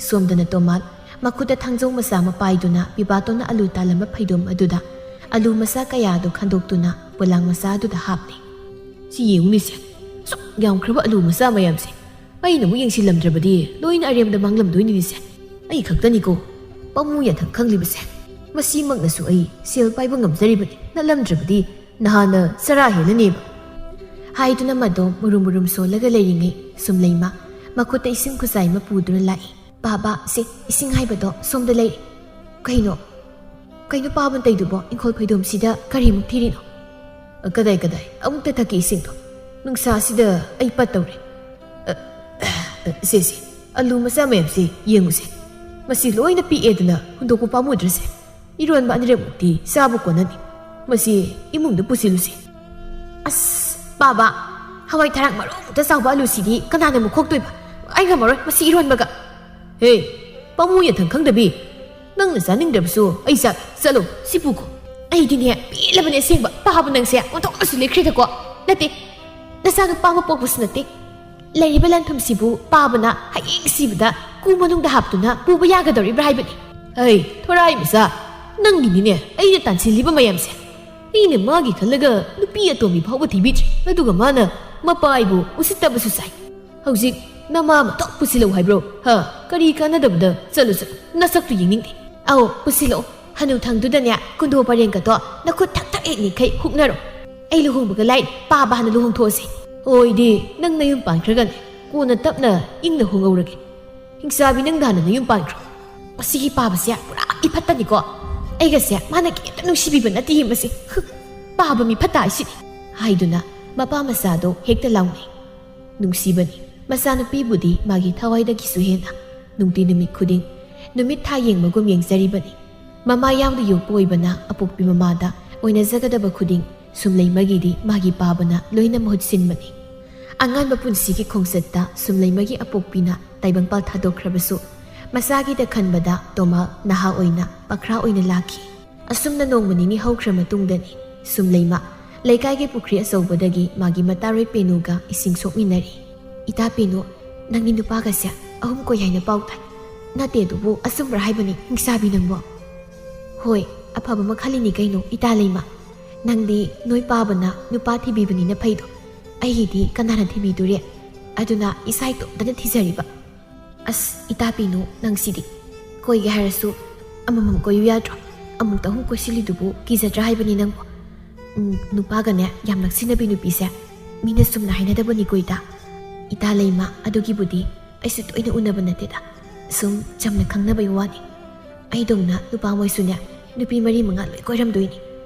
ꯁꯣꯝꯗꯅ ꯇꯣꯃꯥꯜ ꯃꯈꯨꯠꯇ ꯊꯥꯡꯖꯧ ꯃꯆꯥ ꯑꯃ ꯄꯥꯏꯗꯨꯅ ꯄꯤꯕꯥꯇꯣꯟꯅ ꯑꯂꯨ ꯇꯥꯜꯂꯝꯕ ꯐꯩꯗꯣꯝ ꯑꯗꯨꯗ ꯑꯂꯨ ꯃꯆꯥ ꯀꯌꯥꯗꯨ ꯈꯟꯗꯣꯛꯇꯨꯅ ꯄꯣꯂꯥꯡ ꯃꯆꯥ ꯑꯗꯨꯗ ꯍꯥꯞꯂꯤ꯫ "ꯁꯤ ꯌꯦꯡꯉꯨꯅꯦꯁꯦ, ꯁꯨꯛ ꯌꯥꯝꯈ꯭ꯔꯕ ꯑꯂꯨ ꯃꯆꯥ ꯃꯌꯥꯝꯁꯦ꯫ ꯑꯩꯅ ꯑꯃꯨꯛ ꯌꯦꯡꯁꯤꯜꯂꯝꯗ꯭ꯔꯕꯗꯤ ꯂꯣꯏꯅ ꯑꯔꯦꯝꯕꯗ ꯃꯥꯡꯂꯝꯗꯣꯏꯅꯤꯅꯦꯁꯦ꯫ ꯑꯩ ꯈꯛꯇꯅꯤꯀꯣ ꯄꯥꯝꯃꯨ ꯌꯥꯊꯪ ꯈꯪꯂꯤꯕꯁꯦ꯫ ꯃꯁꯤꯃꯛꯅꯁꯨ ꯑꯩ ꯁꯦꯜ ꯄꯥꯏꯕ ꯉꯝꯖꯔꯤꯕꯅꯤ, ꯅꯠꯂꯝꯗ꯭ꯔꯕꯗꯤ ꯅꯍꯥꯟꯅ ꯆꯔꯥ ꯍꯦꯜꯂꯅꯦꯕ꯫" ꯍꯥꯏꯗꯨꯅ ꯃꯗꯣ ꯃꯨꯔꯨꯝ ꯃꯨꯔꯨꯝ ꯁꯣꯜꯂꯒ ꯂꯩꯔꯤꯉꯩ ꯁꯨꯝꯂꯩꯃ ꯃꯈꯨꯠꯇ ꯏꯁꯤꯡ ꯈꯨꯖꯥꯏ ꯑꯃ ꯄꯨꯗꯨꯅ ꯂꯥꯛꯏ꯫ "ꯄꯥꯕ, ꯁꯦ, ꯏꯁꯤꯡ ꯍꯥꯏꯕꯗꯣ ꯁꯣꯝꯗ ꯂꯩꯔꯦ꯫" ꯀꯩꯅꯣ? ꯀꯩꯅꯣ ꯄꯥꯕꯅ ꯇꯧꯏꯗꯨꯕꯣ? ꯏꯪꯈꯣꯜ ꯐꯩꯗꯣꯝꯁꯤꯗ ꯀꯔꯤꯃꯨꯛ ꯊꯤꯔꯤꯅꯣ? ꯑ, ꯀꯗꯥꯏ, ꯀꯗꯥꯏ? ꯑꯃꯨꯛꯇ ꯊꯛꯀꯦ ꯏꯁꯤꯡꯗꯣ꯫ ꯅꯨꯡꯁꯥꯁꯤꯗ ꯑꯩ ꯄꯠꯇꯧꯔꯦ꯫ ꯑ, ꯑ, ꯁꯦ, ꯁꯦ, ꯑꯂꯨ ꯃꯆꯥ ꯃꯌꯥꯝꯁꯤ ꯌꯦꯡꯉꯨꯁꯦ꯫ ꯃꯁꯤ ꯂꯣꯏꯅ ꯄꯤꯛꯑꯦꯗꯅ ꯍꯨꯟꯗꯣꯛꯄ ꯄꯥꯝꯃꯨꯗ꯭ꯔꯁꯦ꯫ ꯏꯔꯣꯟꯕ ꯑꯅꯤꯔꯛꯃꯨꯛꯇꯤ ꯆꯥꯕ ꯀꯣꯟꯅꯅꯤ꯫ ꯃꯁꯤ ꯏꯃꯨꯡꯗ ꯄꯨꯁꯤꯜꯂꯨꯁꯦ꯫ ꯑꯁ, ꯄꯥꯕ, ꯍꯋꯥꯏ ꯊꯔꯥꯛ ꯃꯔꯨ ꯑꯃꯨꯛꯇ ꯆꯥꯎꯕ ꯑꯂꯨꯁꯤꯗꯤ ꯀꯅꯥꯅ ꯑꯃꯨꯛ ꯈꯣꯛꯇꯣꯏꯕ? ꯑꯩ ꯉꯝꯃꯔꯣꯏ ꯃꯁꯤ ꯏꯔꯣꯟꯕꯒ꯫ ꯍꯦ, ꯄꯥꯝꯃꯨ ꯌꯦꯟꯊꯪ ꯈꯪꯗꯕꯤ, ꯅꯪꯅ ꯆꯥꯅꯤꯡꯗ꯭ꯔꯕꯁꯨ ꯑꯩ ꯆꯥ-, ꯆꯠꯂꯣ, ꯁꯤ ꯄꯨꯈꯣ꯫ ꯑꯩꯗꯤꯅꯦ, ꯄꯦꯜꯂꯕꯅꯦ ꯑꯁꯦꯡꯕ, ꯄꯥꯕ ꯅꯪꯁꯦ ꯑꯣꯟꯊꯣꯛꯅꯁꯨ ꯂꯦꯛꯈ꯭ꯔꯦꯗꯀꯣ꯫ ꯅꯠꯇꯦ, ꯅꯆꯥ ꯅꯨꯄꯥ ꯑꯃ ꯄꯣꯛꯄꯁꯨ ꯅꯠꯇꯦ꯫ ꯂꯩꯔꯤꯕ ꯂꯟꯊꯨꯝꯁꯤꯕꯨ ꯄꯥꯕꯅ ꯍꯌꯦꯡ ꯁꯤꯕꯗ ꯀꯨ ꯃꯅꯨꯡꯗ ꯍꯥꯞꯇꯨꯅ ꯄꯨꯕ ꯌꯥꯒꯗꯧꯔꯤꯕ꯭ꯔꯥ ꯍꯥꯏꯕꯅꯤ꯫ ꯑꯩ, ꯊꯣꯔꯥꯏ ꯃꯆꯥ, ꯅꯪꯒꯤꯅꯤꯅꯦ ꯑꯩꯅ ꯇꯥꯟꯁꯤꯜꯂꯤꯕ ꯃꯌꯥꯝꯁꯦ꯫ ꯑꯩꯅ ꯃꯥꯒꯤ ꯈꯜꯂꯒ ꯅꯨꯄꯤ ꯑꯇꯣꯝꯕꯤ ꯐꯥꯎꯕ ꯊꯤꯕꯤꯗ꯭ꯔꯦ, ꯑꯗꯨꯒ ꯃꯥꯅ ꯃꯄꯥ ꯑꯩꯕꯨ ꯎꯁꯤꯠꯇꯕꯁꯨ ꯁꯥꯏ꯫ ꯍꯧꯖꯤꯛ ꯅꯃꯥ ꯑꯃꯇꯪ ꯄꯨꯁꯤꯜꯂꯧ ꯍꯥꯏꯕ꯭ꯔꯣ? ꯍꯥ? ꯀꯔꯤ ꯀꯥꯟꯅꯗꯕꯗ? ꯆꯠꯂꯨ, ꯆꯠꯂꯨ, ꯅꯁꯛꯇꯨ ꯌꯦꯡꯅꯤꯡꯗꯦ꯫ ꯑꯧ, ꯄꯨꯁꯤꯜꯂꯛꯑꯣ꯫ ꯍꯅꯨꯊꯪꯗꯨꯗꯅꯦ, ꯀꯨꯟꯗꯣ ꯄꯔꯦꯡꯒꯗꯣ ꯅꯈꯨꯠ ꯊꯛ ꯊꯛ ꯍꯦꯛꯅꯤꯡꯈꯩ ꯍꯨꯛꯅꯔꯣ꯫ ꯑꯩ ꯂꯨꯍꯣꯡꯕꯒ ꯂꯥꯏꯔꯤ, ꯄꯥꯕ ꯍꯥꯟꯅ ꯂꯨꯍꯣꯡꯊꯣꯛꯑꯁꯤ꯫ ꯑꯣꯏꯗꯤ, ꯅꯪ ꯅꯌꯨꯝ ꯄꯥꯟꯈ꯭ꯔꯒꯅꯦ, ꯀꯣꯟꯅ ꯇꯞꯅ ꯏꯪꯅ ꯍꯣꯡꯍꯧꯔꯒꯦ꯫ ꯍꯤꯡꯆꯥꯕꯤ, ꯅꯪꯗ ꯍꯥꯟꯅ ꯅꯌꯨꯝ ꯄꯥꯟꯈ꯭ꯔꯣ꯫ ꯃꯁꯤꯒꯤ ꯄꯥꯕꯁꯦ ꯄꯨꯔꯥ ꯏꯐꯠꯇꯅꯤꯀꯣ꯫ ꯑꯩꯒꯁꯦ ꯃꯥꯅ ꯀꯩꯝꯇ ꯅꯨꯡꯁꯤꯕꯤꯕ ꯅꯠꯇꯦ ꯃꯁꯤ꯫ ꯍꯨ, ꯄꯥꯕ ꯃꯤ ꯐꯠꯇ ꯍꯥꯏꯁꯤꯗꯤ꯫ ꯍꯥꯏꯗꯨꯅ ꯃꯄꯥ ꯃꯆꯥꯗꯣ ꯍꯦꯛꯇ ꯂꯥꯎꯅꯩ꯫ ꯅꯨꯡꯁꯤꯕꯅꯤ꯫ ꯃꯆꯥꯅꯨꯄꯤꯕꯨꯗꯤ ꯃꯥꯒꯤ ꯊꯋꯥꯏꯗꯒꯤꯁꯨ ꯍꯦꯟꯅ ꯅꯨꯡꯇꯤ ꯅꯨꯃꯤꯠ ꯈꯨꯗꯤꯡ ꯅꯨꯃꯤꯠ ꯊꯥ ꯌꯦꯡꯕꯒꯨꯝ ꯌꯦꯡꯖꯔꯤꯕꯅꯤ꯫ ꯃꯃꯥ ꯌꯥꯎꯅ ꯌꯣꯛꯄ ꯑꯣꯏꯕꯅ ꯑꯄꯣꯛꯄꯤ ꯃꯃꯥꯗ ꯑꯣꯏꯅꯖꯒꯗꯕ ꯈꯨꯗꯤꯡ ꯁꯨꯝꯂꯩꯃꯒꯤꯗꯤ ꯃꯥꯒꯤ ꯄꯥꯕꯅ ꯂꯣꯏꯅ ꯃꯍꯨꯠ ꯁꯤꯟꯕꯅꯤ꯫ ꯑꯉꯥꯟꯕ ꯄꯨꯟꯁꯤꯒꯤ ꯈꯣꯡꯆꯠꯇ ꯁꯨꯝꯂꯩꯃꯒꯤ ꯑꯄꯣꯛꯄꯤꯅ ꯇꯥꯏꯕꯪꯄꯥꯜ ꯊꯥꯗꯣꯛꯈ꯭ꯔꯕꯁꯨ, ꯃꯆꯥꯒꯤꯗ ꯈꯟꯕꯗ ꯇꯣꯃꯥ ꯅꯍꯥ ꯑꯣꯏꯅ ꯄꯥꯈ꯭ꯔꯥ ꯑꯣꯏꯅ ꯂꯥꯛꯈꯤ꯫ ꯑꯁꯨꯝꯅ ꯅꯣꯡꯃ ꯅꯤꯅꯤ ꯍꯧꯈ꯭ꯔ ꯃꯇꯨꯡꯗꯅꯤ ꯁꯨꯝꯂꯩꯃ ꯂꯩꯀꯥꯏꯒꯤ ꯄꯨꯈ꯭ꯔꯤ ꯑꯆꯧꯕꯗꯒꯤ ꯃꯥꯒꯤ ꯃꯇꯥꯔꯣꯏ ꯄꯦꯅꯨꯒ ꯏꯁꯤꯡ ꯁꯣꯛꯃꯤꯟꯅꯔꯤ꯫ "ꯏꯇꯥ ꯄꯦꯅꯨ, ꯅꯪꯒꯤ ꯅꯨꯄꯥꯒꯁꯦ ꯑꯍꯨꯝ ꯀꯣꯏ ꯍꯥꯏꯅ ꯄꯥꯎ ꯇꯥꯏ꯫ ꯅꯠꯇꯦ ꯑꯗꯨꯕꯨ ꯑꯆꯨꯝꯕ꯭ꯔꯥ ꯍꯥꯏꯕꯅꯤ, ꯍꯤꯡꯆꯥꯕꯤ ꯅꯪꯕꯣ?" "ꯍꯣꯏ, ꯑꯐꯕ ꯑꯃ ꯈꯜꯂꯤꯅꯤ ꯀꯩꯅꯣ, ꯏꯇꯥ ꯂꯩꯃ꯫ ꯅꯪꯗꯤ ꯅꯣꯏ ꯄꯥꯕꯅ ꯅꯨꯄꯥ ꯊꯤꯕꯤꯕꯅꯤꯅ ꯐꯩꯗꯣ꯫ ꯑꯩꯒꯤꯗꯤ ꯀꯅꯥꯅ ꯊꯤꯕꯤꯗꯨꯔꯦ? ꯑꯗꯨꯅ ꯏꯁꯥ ꯏꯇꯣꯝꯇꯅ ꯊꯤꯖꯔꯤꯕ꯫" "ꯑꯁ, ꯏꯇꯥ ꯄꯦꯅꯨ, ꯅꯪꯁꯤꯗꯤ꯫ ꯀꯣꯏꯒꯦ ꯍꯥꯏꯔꯁꯨ ꯑꯃꯃꯝ ꯀꯣꯏꯌꯨ ꯌꯥꯗ꯭ꯔꯣ? ꯑꯃꯨꯛꯇ ꯑꯍꯨꯝ ꯀꯣꯏꯁꯤꯜꯂꯤꯗꯨꯕꯨ ꯀꯤꯖꯗ꯭ꯔꯥ ꯍꯥꯏꯕꯅꯤ ꯅꯪꯕꯨ? ꯎꯝ, ꯅꯨꯄꯥꯒꯅꯦ ꯌꯥꯝ ꯅꯛꯁꯤꯟꯅꯕꯤ ꯅꯨꯄꯤꯁꯦ ꯃꯤꯅ ꯆꯨꯝꯅ ꯍꯥꯏꯅꯗꯕꯅꯤꯀꯣ, ꯏꯇꯥ꯫" "ꯏꯇꯥ ꯂꯩꯃ, ꯑꯗꯨꯒꯤꯕꯨꯗꯤ ꯑꯩꯁꯨ ꯇꯣꯏꯅ ꯎꯅꯕ ꯅꯠꯇꯦꯗ꯫ ꯁꯨꯝ ꯆꯝꯅ ꯈꯪꯅꯕꯩ ꯋꯥꯅꯤ꯫" ꯑꯩꯗꯧꯅ ꯅꯨꯄꯥ ꯃꯣꯏꯁꯨꯅꯦ, ꯅꯨꯄꯤ ꯃꯔꯤ ꯃꯉꯥ ꯂꯣꯏ ꯀꯣꯏꯔꯝꯗꯣꯏꯅꯤ꯫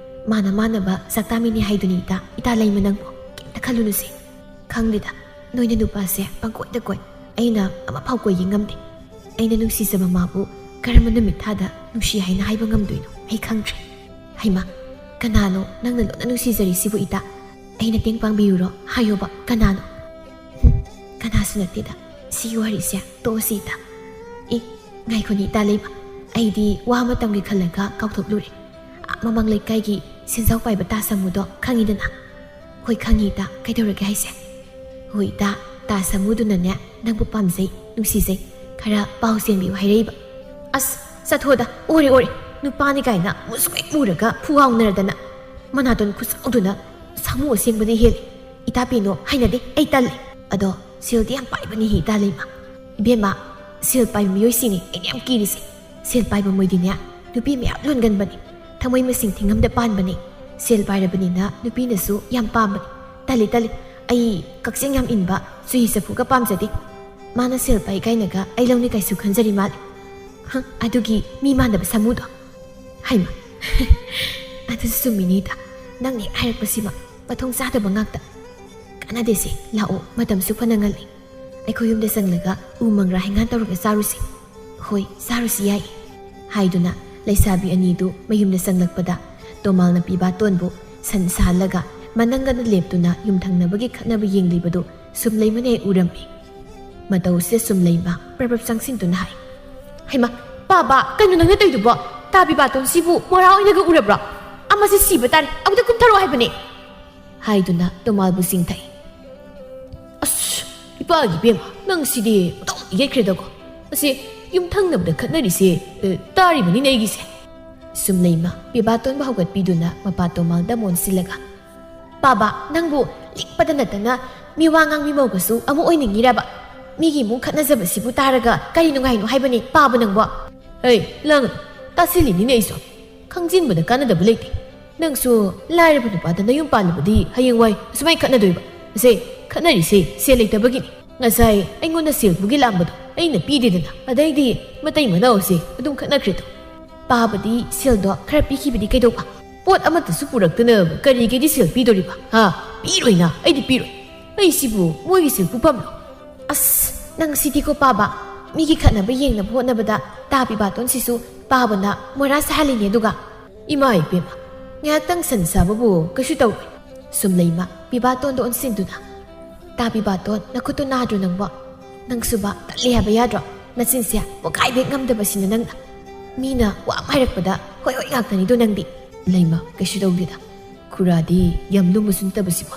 ꯃꯥꯅ ꯃꯥꯟꯅꯕ ꯁꯛꯇꯥꯃꯤꯅꯤ ꯍꯥꯏꯗꯨꯅꯤ ꯏꯇꯥ, ꯏꯇꯥ ꯂꯩꯃ ꯅꯪꯕꯨ꯫ ꯀꯩꯝꯇ ꯈꯜꯂꯨꯅꯨꯁꯦ꯫ ꯈꯪꯗꯦꯗ, ꯅꯣꯏꯅ ꯅꯨꯄꯥꯁꯦ ꯄꯪꯀꯣꯏꯗ ꯀꯣꯏ꯫ ꯑꯩꯅ ꯑꯃꯐꯥꯎ ꯀꯣꯏꯒꯦ ꯉꯝꯗꯦ꯫ ꯑꯩꯅ ꯅꯨꯡꯁꯤꯖꯕ ꯃꯥꯕꯨ ꯀꯔꯝꯕ ꯅꯨꯃꯤꯠ ꯊꯥꯗ ꯅꯨꯡꯁꯤ ꯍꯥꯏꯅ ꯍꯥꯏꯕ ꯉꯝꯗꯣꯏꯅꯣ ꯑꯩ ꯈꯪꯗ꯭ꯔꯦ꯫ ꯍꯩꯃꯥ, ꯀꯅꯥꯅꯣ ꯅꯪꯅ ꯂꯣꯟꯅ ꯅꯨꯡꯁꯤꯖꯔꯤꯁꯤꯕꯨ ꯏꯇꯥ? ꯑꯩꯅ ꯇꯦꯡ ꯄꯥꯡꯕꯤꯌꯨꯔꯣ? ꯍꯥꯏꯌꯣꯕ, ꯀꯅꯥꯅꯣ? ꯍꯨꯝ, ꯀꯅꯥꯁꯨ ꯅꯠꯇꯦꯗ꯫ ꯁꯤꯒꯤ ꯋꯥꯔꯤꯁꯦ ꯇꯣꯛꯑꯁꯤ ꯏꯇꯥ꯫ ꯏ, ꯉꯥꯏꯈꯣꯅꯦ ꯏꯇꯥ ꯂꯩꯃ, ꯑꯩꯗꯤ ꯋꯥ ꯑꯃ ꯇꯝꯒꯦ ꯈꯜꯂꯒ ꯀꯥꯎꯊꯣꯛꯂꯨꯔꯦ꯫ ꯑꯥ, ꯃꯃꯥꯡ ꯂꯩꯀꯥꯏꯒꯤ ꯁꯦꯟꯖꯥꯎ ꯄꯥꯏꯕ ꯇꯥ ꯁꯥꯃꯨꯗꯣ ꯈꯪꯉꯤꯗꯅ? ꯍꯣꯏ, ꯈꯪꯉꯤ ꯏꯇꯥ, ꯀꯩꯗꯧꯔꯒꯦ ꯍꯥꯏꯁꯦ? ꯍꯣꯏ ꯏꯇꯥ, ꯇꯥ ꯁꯥꯃꯨꯗꯨꯅꯅꯦ ꯅꯪꯕꯨ ꯄꯥꯝꯖꯩ, ꯅꯨꯡꯁꯤꯖꯩ, ꯈꯔ ꯄꯥꯎ ꯆꯦꯟꯕꯤꯌꯨ ꯍꯥꯏꯔꯛꯏꯕ꯫ ꯑꯁ, ꯆꯠꯊꯣꯛꯑꯗ, ꯑꯣꯔꯦ ꯑꯣꯔꯦ, ꯅꯨꯄꯥꯅꯤ ꯀꯥꯏꯅ ꯃꯨꯁꯨꯛ ꯍꯦꯛ ꯃꯨꯔꯒ ꯐꯨꯍꯥꯎꯅꯔꯗꯅ, ꯃꯅꯥꯇꯣꯟ ꯈꯨꯆꯥꯎꯗꯨꯅ ꯁꯥꯃꯨ ꯑꯁꯦꯡꯕꯗꯤ ꯍꯦꯜꯂꯤ꯫ ꯏꯇꯥ ꯄꯤꯅꯣ, ꯍꯩꯅꯗꯦ, ꯑꯩ ꯇꯜꯂꯤ꯫ ꯑꯗꯣ ꯁꯦꯜꯗꯤ ꯌꯥꯝ ꯄꯥꯏꯕꯅꯤ ꯍꯤ ꯏꯇꯥ ꯂꯩꯃ꯫ ꯏꯕꯦꯝꯃ, ꯁꯦꯜ ꯄꯥꯏꯕ ꯃꯤꯑꯣꯏꯁꯤꯡꯅꯤ ꯑꯩꯅ ꯌꯥꯝ ꯀꯤꯔꯤꯁꯦ꯫ ꯁꯦꯜ ꯄꯥꯏꯕ ꯃꯣꯏꯗꯤꯅꯦ, ꯅꯨꯄꯤ ꯃꯌꯥꯝ ꯂꯣꯟꯒꯟꯕꯅꯤ꯫ ꯊꯃꯣꯏ ꯃꯁꯤꯡ ꯊꯤꯉꯝꯗ ꯄꯥꯟꯕꯅꯤ꯫ ꯁꯦꯜ ꯄꯥꯏꯔꯕꯅꯤꯅ ꯅꯨꯄꯤꯅꯁꯨ ꯌꯥꯝ ꯄꯥꯝꯕꯅꯤ꯫ ꯇꯜꯂꯤ, ꯇꯜꯂꯤ꯫ ꯑꯩ ꯀꯛꯆꯦꯡ ꯌꯥꯝ ꯏꯟꯕ ꯆꯨꯍꯤ ꯆꯐꯨꯒ ꯄꯥꯝꯖꯗꯦ꯫ ꯃꯥꯅ ꯁꯦꯜ ꯄꯥꯏ ꯀꯥꯏꯅꯒ ꯑꯩ ꯂꯧꯅꯤ ꯀꯥꯏꯁꯨ ꯈꯟꯖꯔꯤ ꯃꯥꯜꯂꯦ꯫ ꯍ, ꯑꯗꯨꯒꯤ ꯃꯤ ꯃꯥꯟꯗꯕ ꯁꯥꯃꯨꯗꯣ꯫ ꯍꯩꯃ, ꯑꯗꯨꯁꯨ ꯆꯨꯝꯃꯤꯅꯦ ꯏꯇꯥ꯫ ꯅꯪꯅ ꯍꯦꯛ ꯍꯥꯏꯔꯛꯄꯁꯤꯃ ꯃꯊꯣꯡ ꯆꯥꯗꯕ ꯉꯥꯛꯇ꯫ ꯀꯥꯟꯅꯗꯦꯁꯦ, ꯂꯥꯛꯑꯣ, ꯃꯇꯝꯁꯨ ꯐꯅ ꯉꯜꯂꯤ꯫ ꯑꯩꯈꯣꯏ ꯌꯨꯝꯗ ꯆꯪꯂꯒ ꯎ ꯃꯪꯒ꯭ꯔꯥ ꯍꯩꯉꯥꯟ ꯇꯧꯔꯒ ꯆꯥꯔꯨꯁꯤ꯫ ꯍꯣꯏ, ꯆꯥꯔꯨꯁꯤ ꯌꯥꯏ꯫ ꯍꯥꯏꯗꯨꯅ ꯂꯩꯁꯥꯕꯤ ꯑꯅꯤꯗꯨ ꯃꯌꯨꯝꯗ ꯆꯪꯂꯛꯄꯗ ꯇꯣꯃꯥꯜꯅ ꯄꯤꯕꯥꯇꯣꯟꯕꯨ ꯁꯟ ꯁꯥꯍꯜꯂꯒ ꯃꯅꯪꯒꯅ ꯂꯦꯞꯇꯨꯅ ꯌꯨꯝꯊꯪꯅꯕꯒꯤ ꯈꯠꯅꯕ ꯌꯦꯡꯂꯤꯕꯗꯨ ꯁꯨꯝꯂꯩꯃꯅ ꯍꯦꯛ ꯎꯔꯝꯃꯤ꯫ ꯃꯇꯧꯁꯤꯗ ꯁꯨꯝꯂꯩꯃ ꯄ꯭ꯔꯞ ꯄ꯭ꯔꯞ ꯆꯪꯁꯤꯟꯗꯨꯅ ꯍꯥꯏ, "ꯍꯩꯃꯥ, ꯄꯥꯕ, ꯀꯩꯅꯣ ꯅꯪꯅ ꯇꯧꯏꯗꯨꯕꯣ? ꯇꯥ ꯄꯤꯕꯥꯇꯣꯟꯁꯤꯕꯨ ꯃꯣꯔꯥ ꯑꯣꯏꯅꯒ ꯎꯔꯕ꯭ꯔꯣ? ꯑꯃꯁꯦ ꯁꯤꯕ ꯇꯥꯔꯦ, ꯑꯃꯨꯛꯇ ꯀꯨꯝꯊꯔꯛꯑꯣ ꯍꯥꯏꯕꯅꯦ!" ꯍꯥꯏꯗꯨꯅ ꯇꯣꯃꯥꯜꯕꯨ ꯆꯤꯡꯊꯩ꯫ "ꯑꯁ, ꯏꯄꯥꯒꯤ ꯏꯕꯦꯝꯃ, ꯅꯪꯁꯤꯗꯤ ꯑꯣꯟꯊꯣꯛꯅ ꯌꯦꯠꯈ꯭ꯔꯦꯗꯀꯣ꯫ ꯑꯁꯤ ꯌꯨꯝꯊꯪꯅꯕꯗ ꯈꯠꯅꯔꯤꯁꯦ, ꯑꯦ, ꯇꯥꯔꯤꯕꯅꯤꯅꯦ ꯑꯩꯒꯤꯁꯦ꯫" ꯁꯨꯝꯂꯩꯃ ꯄꯤꯕꯥꯇꯣꯟꯕꯨ ꯍꯧꯒꯠꯄꯤꯗꯨꯅ ꯃꯄꯥ ꯇꯣꯃꯥꯜꯗ ꯑꯣꯟꯁꯤꯜꯂꯒ, "ꯄꯥꯕ, ꯅꯪꯕꯨ ꯂꯤꯛꯄꯗ ꯅꯠꯇꯅ ꯃꯤꯋꯥ ꯉꯥꯡꯕꯤ ꯃꯧꯒꯁꯨ ꯑꯃꯨꯛ ꯑꯣꯏꯅꯤꯡꯉꯤꯔꯕ? ꯃꯤꯒꯤ ꯏꯃꯨꯡ ꯈꯠꯅꯖꯕꯁꯤꯕꯨ ꯇꯥꯔꯒ ꯀꯔꯤ ꯅꯨꯡꯉꯥꯏꯅꯣ ꯍꯥꯏꯕꯅꯤ ꯄꯥꯕ ꯅꯪꯕꯣ?" "ꯍꯩ, ꯂꯥꯡꯒꯅꯨ, ꯇꯥꯁꯤꯜꯂꯤꯅꯤꯅꯦ ꯑꯩꯁꯨ꯫ ꯈꯪꯖꯤꯟꯕꯗ ꯀꯥꯟꯅꯗꯕ ꯂꯩꯇꯦ꯫ ꯅꯪꯁꯨ ꯂꯥꯏꯔꯕ ꯅꯨꯄꯥꯗ ꯅꯌꯨꯝ ꯄꯥꯜꯂꯕꯗꯤ ꯍꯌꯦꯡꯋꯥꯏ ꯑꯁꯨꯃꯥꯏ ꯈꯠꯅꯗꯣꯏꯕ꯫ ꯑꯁꯦ, ꯈꯠꯅꯔꯤꯁꯦ ꯁꯦꯜ ꯂꯩꯇꯕꯒꯤꯅꯤ꯫ ꯉꯁꯥꯏ ꯑꯩꯉꯣꯟꯗ ꯁꯦꯜ ꯄꯨꯒꯦ ꯂꯥꯛꯑꯝꯕꯗꯣ ꯑꯩꯅ ꯄꯤꯗꯦꯗꯅ, ꯑꯗꯩꯗꯤ ꯃꯇꯩ ꯃꯅꯥꯎꯁꯦ ꯑꯗꯨꯝ ꯈꯠꯅꯈ꯭ꯔꯦꯗꯣ꯫ ꯄꯥꯕꯗꯤ ꯁꯦꯜꯗꯣ ꯈꯔ ꯄꯤꯈꯤꯕꯗꯤ ꯀꯩꯗꯧꯕ? ꯄꯣꯠ ꯑꯃꯠꯇꯁꯨ ꯄꯨꯔꯛꯇꯅ ꯀꯔꯤꯒꯤꯗꯤ ꯁꯦꯜ ꯄꯤꯗꯣꯔꯤꯕ? ꯍꯥ? ꯄꯤꯔꯣꯏꯅ, ꯑꯩꯗꯤ ꯄꯤꯔꯣꯏ꯫ ꯑꯩꯁꯤꯕꯨ ꯃꯣꯏꯒꯤ ꯁꯦꯜ ꯄꯨꯐꯝꯂꯣ? ꯑꯁ, ꯅꯪ ꯁꯤꯗꯤꯀꯣ ꯄꯥꯕ꯫ ꯃꯤꯒꯤ ꯈꯠꯅꯕ ꯌꯦꯡꯅꯕ ꯍꯣꯠꯅꯕꯗ ꯇꯥ ꯄꯤꯕꯥꯇꯣꯟꯁꯤꯁꯨ ꯄꯥꯕꯅ ꯃꯣꯔꯥ ꯁꯥꯍꯜꯂꯤꯅꯦ ꯑꯗꯨꯒ꯫ ꯏꯃꯥ ꯏꯕꯦꯝꯃ, ꯉꯥꯏꯍꯥꯛꯇꯪ ꯁꯟ ꯁꯥꯕꯕꯨ ꯀꯩꯁꯨ ꯇꯧꯔꯣꯏ꯫ ꯁꯨꯝꯂꯩꯃ ꯄꯤꯕꯥꯇꯣꯟꯗ ꯑꯣꯟꯁꯤꯟꯗꯨꯅ, "ꯇꯥ ꯄꯤꯕꯥꯇꯣꯟ, ꯅꯈꯨꯠꯇꯨ ꯅꯥꯗ꯭ꯔꯣ ꯅꯪꯕꯣ? ꯅꯪꯁꯨꯕ ꯇꯠꯂꯦ ꯍꯥꯏꯕ ꯌꯥꯗ꯭ꯔꯣ? ꯅꯆꯤꯟꯁꯦ ꯄꯣꯛꯈꯥꯏꯕ ꯍꯦꯛ ꯉꯝꯗꯕꯁꯤꯅ ꯅꯪꯅ꯫ ꯃꯤꯅ ꯋꯥ ꯑꯃ ꯍꯥꯏꯔꯛꯄꯗ ꯍꯣꯏ ꯍꯣꯏ ꯉꯥꯛꯇꯅꯤꯗꯣ ꯅꯪꯗꯤ꯫" "ꯂꯩꯃ, ꯀꯩꯁꯨ ꯇꯧꯗꯦꯗ꯫ ꯈꯨꯔꯥꯗꯤ ꯌꯥꯝ ꯂꯨꯝꯕꯁꯨ ꯅꯠꯇꯕꯁꯤꯕꯣ꯫"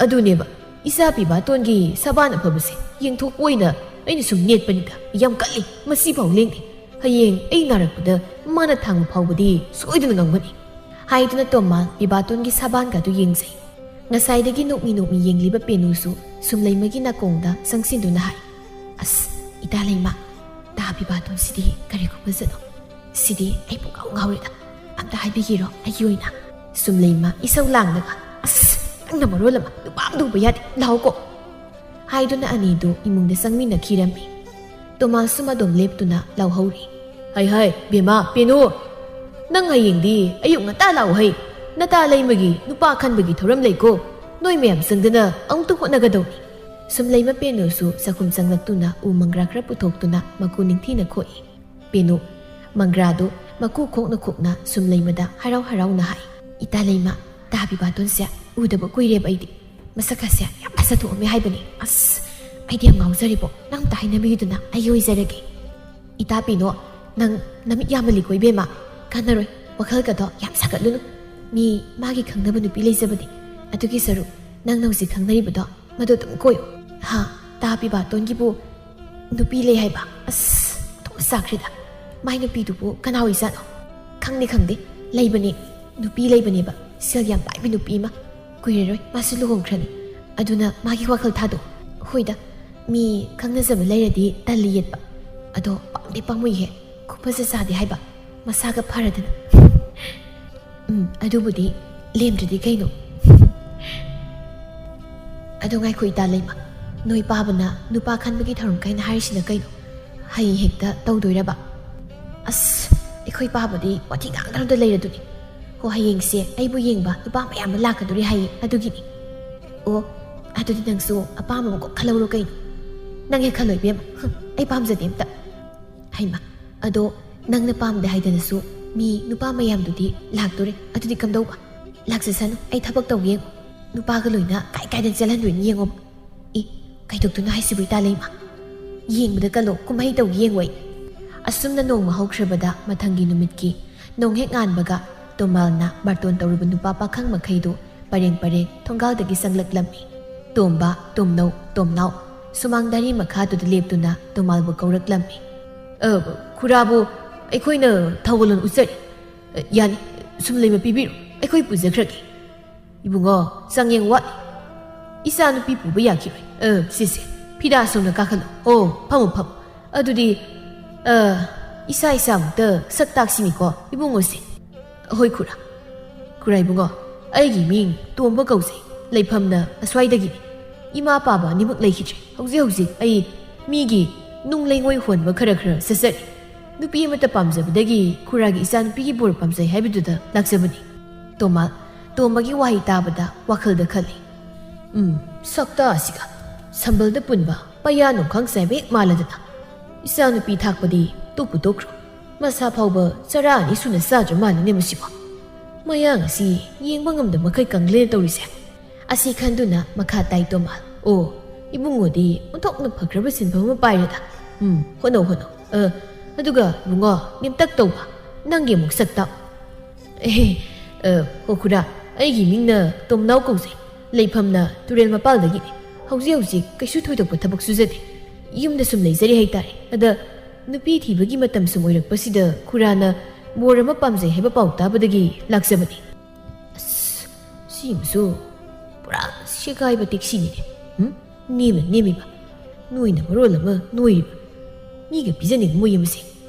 "ꯑꯗꯨꯅꯦꯕ, ꯏꯆꯥ ꯄꯤꯕꯥꯇꯣꯟꯒꯤ ꯁꯕꯥꯟ ꯑꯐꯕꯁꯦ ꯌꯦꯡꯊꯣꯛꯄ ꯑꯣꯏꯅ ꯑꯩꯅ ꯁꯨꯝ ꯅꯦꯠꯄꯅꯤꯗ꯫ ꯌꯥꯝ ꯀꯜꯂꯤ, ꯃꯁꯤꯐꯥꯎ ꯂꯦꯡꯗꯦ꯫ ꯍꯌꯦꯡ ꯑꯩ ꯅꯥꯔꯛꯄꯗ ꯃꯥꯅ ꯊꯥꯡꯕ ꯐꯥꯎꯕꯗꯤ ꯁꯣꯏꯗꯅ ꯉꯝꯒꯅꯤ꯫" ꯍꯥꯏꯗꯨꯅ ꯇꯣꯝꯃ ꯄꯤꯕꯥꯇꯣꯟꯒꯤ ꯁꯕꯥꯟꯒꯗꯨ ꯌꯦꯡꯖꯩ꯫ ꯉꯁꯥꯏꯗꯒꯤ ꯅꯣꯛꯃꯤ ꯅꯣꯛꯃꯤ ꯌꯦꯡꯂꯤꯕ ꯄꯦꯅꯨꯁꯨ ꯁꯨꯝꯂꯩꯃꯒꯤ ꯅꯥꯀꯣꯡꯗ ꯆꯪꯁꯤꯟꯗꯨꯅ ꯍꯥꯏ, "ꯑꯁ, ꯏꯇꯥ ꯂꯩꯃ, ꯇꯥ ꯄꯤꯕꯥꯇꯣꯟꯁꯤꯗꯤ ꯀꯔꯤ ꯈꯨꯐꯖꯅꯣ꯫ ꯁꯤꯗꯤ ꯑꯩ ꯄꯨꯡꯉꯥꯎ ꯉꯥꯎꯔꯦꯗ꯫ ꯑꯝꯇ ꯍꯥꯏꯕꯤꯒꯦꯔꯣ ꯑꯩꯒꯤ ꯑꯣꯏꯅ?" ꯁꯨꯝꯂꯩꯃ ꯏꯁꯧ ꯂꯥꯡꯂꯒ, "ꯑꯁ, ꯅꯪꯅ ꯃꯔꯣꯜ ꯑꯃ ꯅꯨꯄꯥ ꯑꯃ ꯎꯕ ꯌꯥꯗꯦ, ꯂꯥꯛꯑꯣꯀꯣ꯫" ꯍꯥꯏꯗꯨꯅ ꯑꯅꯤꯗꯨ ꯏꯃꯨꯡꯗ ꯆꯪꯃꯤꯟꯅꯈꯤꯔꯝꯃꯤ꯫ ꯇꯣꯃꯥꯁꯁꯨ ꯃꯗꯣꯝ ꯂꯦꯞꯇꯨꯅ ꯂꯥꯎꯍꯧꯔꯤ, "ꯍꯩ ꯍꯩ, ꯕꯦꯝꯃ, ꯄꯦꯅꯨ, ꯅꯪ ꯍꯌꯦꯡꯗꯤ ꯑꯌꯨꯛ ꯉꯟꯇꯥ ꯂꯥꯛꯎ ꯍꯩ꯫ ꯅꯇꯥ ꯂꯩꯃꯒꯤ ꯅꯨꯄꯥ ꯈꯟꯕꯒꯤ ꯊꯧꯔꯝ ꯂꯩꯀꯣ꯫ ꯅꯣꯏ ꯃꯌꯥꯝ ꯆꯪꯗꯅ ꯑꯃꯨꯛꯇ ꯍꯣꯠꯅꯒꯗꯧꯅꯤ꯫" ꯁꯨꯝꯂꯩꯃ ꯄꯦꯅꯨꯁꯨ ꯆꯥꯛꯈꯨꯝ ꯆꯪꯂꯛꯇꯨꯅ ꯎ ꯃꯪꯒ꯭ꯔꯥ ꯈꯔ ꯄꯨꯊꯣꯛꯇꯨꯅ ꯃꯀꯨ ꯅꯤꯡꯊꯤꯅ ꯈꯣꯛꯏ꯫ ꯄꯦꯅꯨ ꯃꯪꯒ꯭ꯔꯥꯗꯨ ꯃꯀꯨ ꯈꯣꯛꯅ ꯈꯣꯛꯅ ꯁꯨꯝꯂꯩꯃꯗ ꯍꯔꯥꯎ ꯍꯔꯥꯎꯅ ꯍꯥꯏ, "ꯏꯇꯥ ꯂꯩꯃ, ꯇꯥ ꯄꯤꯕꯥꯇꯣꯟꯁꯦ ꯎꯗꯕ ꯀꯨꯏꯔꯦꯕ ꯑꯩꯗꯤ꯫ ꯃꯁꯛꯀꯁꯦ ꯌꯥꯝ ꯐꯖꯊꯣꯛꯑꯝꯃꯦ ꯍꯥꯏꯕꯅꯤ꯫ ꯑꯁ, ꯑꯩꯗꯤ ꯌꯥꯝ ꯉꯥꯎꯖꯔꯦꯕꯣ꯫ ꯅꯪ ꯑꯝꯇ ꯍꯥꯏꯅꯕꯤꯌꯨꯗꯅ, ꯑꯩꯒꯤ ꯑꯣꯏꯖꯔꯒꯦ꯫" "ꯏꯇꯥ ꯄꯦꯅꯨ, ꯅꯪ ꯅꯃꯤꯠ ꯌꯥꯝꯃꯜꯂꯤꯀꯣ ꯏꯕꯦꯝꯃ꯫ ꯀꯥꯟꯅꯔꯣꯏ, ꯋꯥꯈꯜꯒꯗꯣ ꯌꯥꯝ ꯁꯥꯒꯠꯂꯨꯅꯨ꯫ ꯃꯤ ꯃꯥꯒꯤ ꯈꯪꯅꯕ ꯅꯨꯄꯤ ꯂꯩꯖꯕꯅꯤ꯫ ꯑꯗꯨꯒꯤ ꯁꯔꯨꯛ ꯅꯪꯅ ꯍꯧꯖꯤꯛ ꯈꯪꯅꯔꯤꯕꯗꯣ ꯃꯗꯨ ꯑꯗꯨꯝ ꯀꯣꯏꯌꯨ꯫" "ꯍꯥ? ꯇꯥ ꯄꯤꯕꯥꯇꯣꯟꯒꯤꯕꯨ ꯅꯨꯄꯤ ꯂꯩ ꯍꯥꯏꯕ? ꯑꯁ, ꯑꯣꯟꯊꯣꯛꯅ ꯆꯥꯈ꯭ꯔꯦꯗ꯫ ꯃꯥꯏ ꯅꯨꯄꯤꯗꯨꯕꯨ ꯀꯅꯥ ꯑꯣꯏꯖꯥꯠꯅꯣ?" "ꯈꯪꯗꯦ, ꯈꯪꯗꯦ꯫ ꯂꯩꯕꯅꯦ꯫ ꯅꯨꯄꯤ ꯂꯩꯕꯅꯦꯕ꯫ ꯁꯦꯜ ꯌꯥꯝ ꯄꯥꯏꯕ ꯅꯨꯄꯤ ꯑꯃ꯫ ꯀꯨꯏꯔꯔꯣꯏ ꯃꯥꯁꯨ ꯂꯨꯍꯣꯡꯈ꯭ꯔꯅꯤ꯫ ꯑꯗꯨꯅ ꯃꯥꯒꯤ ꯋꯥꯈꯜ ꯊꯥꯗꯣꯛꯑꯣ꯫" "ꯍꯣꯏꯗ, ꯃꯤ ꯈꯪꯅꯖꯕ ꯂꯩꯔꯗꯤ ꯇꯜꯂꯤ ꯌꯦꯠꯄ꯫ ꯑꯗꯣ ꯄꯥꯝꯗꯤ ꯄꯥꯝꯃꯨꯏꯍꯦ꯫ ꯈꯨꯐꯖ ꯆꯥꯗꯦ ꯍꯥꯏꯕ꯫ ꯃꯁꯥꯒ ꯐꯔꯗꯅ꯫" "ꯎꯝ, ꯑꯗꯨꯕꯨꯗꯤ ꯂꯦꯝꯗ꯭ꯔꯗꯤ ꯀꯩꯅꯣ꯫" "ꯑꯗꯣ ꯉꯥꯏꯈꯣ ꯏꯇꯥ ꯂꯩꯃ, ꯅꯣꯏ ꯄꯥꯕꯅ ꯅꯨꯄꯥ ꯈꯟꯕꯒꯤ ꯊꯧꯔꯝ ꯀꯥꯏꯅ ꯍꯥꯏꯔꯤꯁꯤꯅ ꯀꯩꯅꯣ? ꯍꯌꯦꯡ ꯍꯦꯛꯇ ꯇꯧꯗꯣꯏꯔꯕ?" "ꯑꯁ, ꯑꯩꯈꯣꯏ ꯄꯥꯕꯗꯤ ꯋꯥꯊꯤ ꯉꯥꯡꯗꯅꯗ ꯂꯩꯔꯗꯨꯅꯤ꯫ ꯍꯣ, ꯍꯌꯦꯡꯁꯦ ꯑꯩꯕꯨ ꯌꯦꯡꯕ ꯅꯨꯄꯥ ꯃꯌꯥꯝ ꯑꯃ ꯂꯥꯛꯀꯗꯣꯔꯤ ꯍꯥꯏꯌꯦ, ꯑꯗꯨꯒꯤꯅꯤ꯫ ꯑꯣ, ꯑꯗꯨꯗꯤ ꯅꯪꯁꯨ ꯑꯄꯥꯝꯕ ꯑꯃ ꯀꯣꯛ ꯈꯜꯍꯧꯔꯣ ꯀꯩꯅꯣ꯫ ꯅꯪ ꯍꯦꯛ ꯈꯜꯂꯣ ꯏꯕꯦꯝꯃ꯫ ꯍꯨꯝ, ꯑꯩ ꯄꯥꯝꯖꯗꯦ ꯑꯝꯇ꯫ ꯍꯩꯃ, ꯑꯗꯣ ꯅꯪꯅ ꯄꯥꯝꯗꯦ ꯍꯥꯏꯗꯅꯁꯨ ꯃꯤ ꯅꯨꯄꯥ ꯃꯌꯥꯝꯗꯨꯗꯤ ꯂꯥꯛꯇꯣꯔꯦ, ꯑꯗꯨꯗꯤ ꯀꯝꯗꯧꯕ? ꯂꯥꯛꯆꯁꯅꯨ, ꯑꯩ ꯊꯕꯛ ꯇꯧꯒꯦ ꯌꯦꯡꯉꯣ꯫ ꯅꯨꯄꯥꯒ ꯂꯣꯏꯅ ꯀꯥꯏ ꯀꯥꯏꯗ ꯆꯦꯜꯍꯟꯗꯣꯏꯅꯣ ꯌꯦꯡꯉꯣ꯫ ꯏ, ꯀꯩꯗꯧꯗꯣꯏꯅꯣ ꯍꯥꯏꯁꯤꯕꯨ ꯏꯇꯥ ꯂꯩꯃ? ꯌꯦꯡꯕꯗ ꯀꯜꯂꯣ, ꯀꯨꯝꯍꯩ ꯇꯧꯒꯦ ꯌꯦꯡꯉꯣ ꯑꯩ꯫ ꯑꯁꯨꯝꯅ ꯅꯣꯡꯃ ꯍꯧꯈ꯭ꯔꯕꯗ ꯃꯊꯪꯒꯤ ꯅꯨꯃꯤꯠꯀꯤ ꯅꯣꯡ ꯍꯦꯛ ꯉꯥꯟꯕꯒ ꯇꯣꯝꯕꯥꯜꯅ ꯕꯥꯔꯇꯣꯟ ꯇꯧꯔꯨꯕ ꯅꯨꯄꯥ ꯄꯥꯈꯪ ꯃꯈꯩꯗꯨ ꯄꯔꯦꯡ ꯄꯔꯦꯡ ꯊꯣꯡꯒꯥꯜꯗꯒꯤ ꯆꯪꯂꯛꯂꯝꯃꯤ꯫ ꯇꯣꯝꯕ, ꯇꯣꯝꯅꯧ, ꯇꯣꯝꯅꯥꯎ ꯁꯨꯃꯥꯡ ꯗꯥꯔꯤ ꯃꯈꯥꯗꯨꯗ ꯂꯦꯞꯇꯨꯅ ꯇꯣꯝꯕꯥꯜꯕꯨ ꯀꯧꯔꯛꯂꯝꯃꯤ꯫ "ꯑ, ꯈꯨꯔꯥꯕꯨ ꯑꯩꯈꯣꯏꯅ ꯊꯧꯒꯜꯂꯣꯟ ꯎꯠꯆꯔꯤ꯫ ꯑ, ꯌꯥꯅꯤ, ꯁꯨꯝꯂꯩꯃ ꯄꯤꯕꯤꯔꯣ, ꯑꯩꯈꯣꯏ ꯄꯨꯖꯈ꯭ꯔꯒꯦ꯫" "ꯏꯕꯨꯡꯉꯣ, ꯆꯥꯡꯌꯦꯡ ꯋꯥꯠꯂꯤ꯫ ꯏꯆꯥ ꯅꯨꯄꯤ ꯄꯨꯕ ꯌꯥꯈꯤꯔꯣꯏ꯫ ꯑ, ꯁꯤꯁꯦ, ꯐꯤꯗꯥ ꯁꯣꯝꯗ ꯀꯥꯈꯠꯂꯣ꯫ ꯑꯣ, ꯐꯝꯃꯨ, ꯐꯝꯃꯨ꯫ ꯑꯗꯨꯗꯤ, ꯑ, ꯏꯁꯥ ꯏꯁꯥꯃꯛꯇ ꯁꯛ ꯇꯥꯛꯁꯤꯅꯤꯀꯣ, ꯏꯕꯨꯡꯉꯣꯁꯦ꯫" "ꯍꯣꯏ, ꯈꯨꯔꯥ꯫ ꯈꯨꯔꯥ ꯏꯕꯨꯡꯉꯣ, ꯑꯩꯒꯤ ꯃꯤꯡ ꯇꯣꯝꯕ ꯀꯧꯖꯩ꯫ ꯂꯩꯐꯝꯅ ꯑꯁ꯭ꯋꯥꯏꯗꯒꯤꯅꯤ꯫ ꯏꯃꯥ ꯄꯥꯕ ꯑꯅꯤꯃꯛ ꯂꯩꯈꯤꯗ꯭ꯔꯦ꯫ ꯍꯧꯖꯤꯛ ꯍꯧꯖꯤꯛ ꯑꯩ ꯃꯤꯒꯤ ꯅꯨꯡ ꯂꯩꯉꯣꯏ ꯍꯣꯟꯕ ꯈꯔ ꯈꯔ ꯆꯠꯆꯔꯤ꯫ ꯅꯨꯄꯤ ꯑꯃꯠꯇ ꯄꯥꯝꯖꯕꯗꯒꯤ ꯈꯨꯔꯥꯒꯤ ꯏꯆꯥꯅꯨꯄꯤꯒꯤ ꯕꯣꯔ ꯄꯥꯝꯖꯩ ꯍꯥꯏꯕꯗꯨꯗ ꯂꯥꯛꯆꯕꯅꯤ꯫" ꯇꯣꯝꯕꯥꯜ, ꯇꯣꯝꯕꯒꯤ ꯋꯥꯍꯩ ꯇꯥꯕꯗ ꯋꯥꯈꯜꯗ ꯈꯜꯂꯤ꯫ "ꯎꯝ, ꯁꯛꯇꯥ ꯑꯁꯤꯒ ꯁꯝꯕꯜꯗ ꯄꯨꯟꯕ ꯄꯩꯌꯥ ꯅꯣꯡꯈꯥꯡ ꯆꯥꯏꯕ ꯍꯦꯛ ꯃꯥꯜꯂꯗꯅ꯫ ꯏꯆꯥꯅꯨꯄꯤ ꯊꯥꯛꯄꯗꯤ ꯇꯣꯛꯄꯨ ꯇꯣꯛꯈ꯭ꯔꯣ꯫ ꯃꯁꯥ ꯐꯥꯎꯕ ꯆꯔꯥ ꯑꯅꯤ ꯁꯨꯅ ꯆꯥꯗ꯭ꯔ ꯃꯥꯜꯂꯤꯅꯦ ꯃꯁꯤꯕꯣ꯫ ꯃꯌꯥꯡ ꯑꯁꯤ ꯌꯦꯡꯕ ꯉꯝꯗ ꯃꯈꯩ ꯀꯪꯂꯦꯅ ꯇꯧꯔꯤꯁꯦ꯫" ꯑꯁꯤ ꯈꯟꯗꯨꯅ ꯃꯈꯥ ꯇꯥꯏ ꯇꯣꯝꯕꯥꯜ꯫ "ꯑꯣ, ꯏꯕꯨꯡꯉꯣꯗꯤ ꯑꯣꯟꯊꯣꯛꯅ ꯐꯈ꯭ꯔꯕ ꯁꯤꯟꯐꯝ ꯑꯃ ꯄꯥꯏꯔꯦꯗ꯫ ꯎꯝ, ꯍꯣꯠꯅꯧ, ꯍꯣꯠꯅꯧ꯫ ꯑ, ꯑꯗꯨꯒ ꯏꯕꯨꯡꯉꯣ, ꯅꯦꯝꯇꯛ ꯇꯧꯕ, ꯅꯪꯒꯤ ꯑꯃꯨꯛ ꯁꯛ ꯇꯥꯛꯎ꯫" "ꯑꯦꯍꯦ, ꯑ, ꯍꯣ ꯈꯨꯔꯥ, ꯑꯩꯒꯤ ꯃꯤꯡꯅ ꯇꯣꯝꯅꯥꯎ ꯀꯧꯖꯩ꯫ ꯂꯩꯐꯝꯅ ꯇꯨꯔꯦꯜ ꯃꯄꯥꯜꯗꯒꯤꯅꯤ꯫ ꯍꯧꯖꯤꯛ ꯍꯧꯖꯤꯛ ꯀꯩꯁꯨ ꯊꯣꯏꯗꯣꯛꯄ ꯊꯕꯛ ꯁꯨꯖꯗꯦ꯫ ꯌꯨꯝꯗ ꯁꯨꯝ ꯂꯩꯖꯔꯤ ꯍꯥꯏꯇꯥꯔꯦ꯫ ꯑꯗ ꯅꯨꯄꯤ ꯊꯤꯕꯒꯤ ꯃꯇꯝ ꯁꯨꯝ ꯑꯣꯏꯔꯛꯄꯁꯤꯗ ꯈꯨꯔꯥꯅ ꯕꯣꯔ ꯑꯃ ꯄꯥꯝꯖꯩ ꯍꯥꯏꯕ ꯄꯥꯎ ꯇꯥꯕꯗꯒꯤ ꯂꯥꯛꯆꯕꯅꯤ꯫" "ꯑꯁ, ꯁꯤꯃꯁꯨ ꯄꯨꯔꯥ ꯁꯦꯒꯥꯏꯕ ꯇꯦꯛꯁꯤꯅꯤꯅꯦ꯫ ꯎꯝ? ꯅꯦꯝꯅ ꯅꯦꯝꯃꯤꯕ, ꯅꯣꯏꯅ ꯃꯔꯣꯜ ꯑꯃ ꯅꯣꯏꯔꯤꯕ꯫ ꯃꯤꯒ ꯄꯤꯖꯅꯤꯡꯉꯝꯃꯣꯏꯌꯦ ꯃꯁꯤ꯫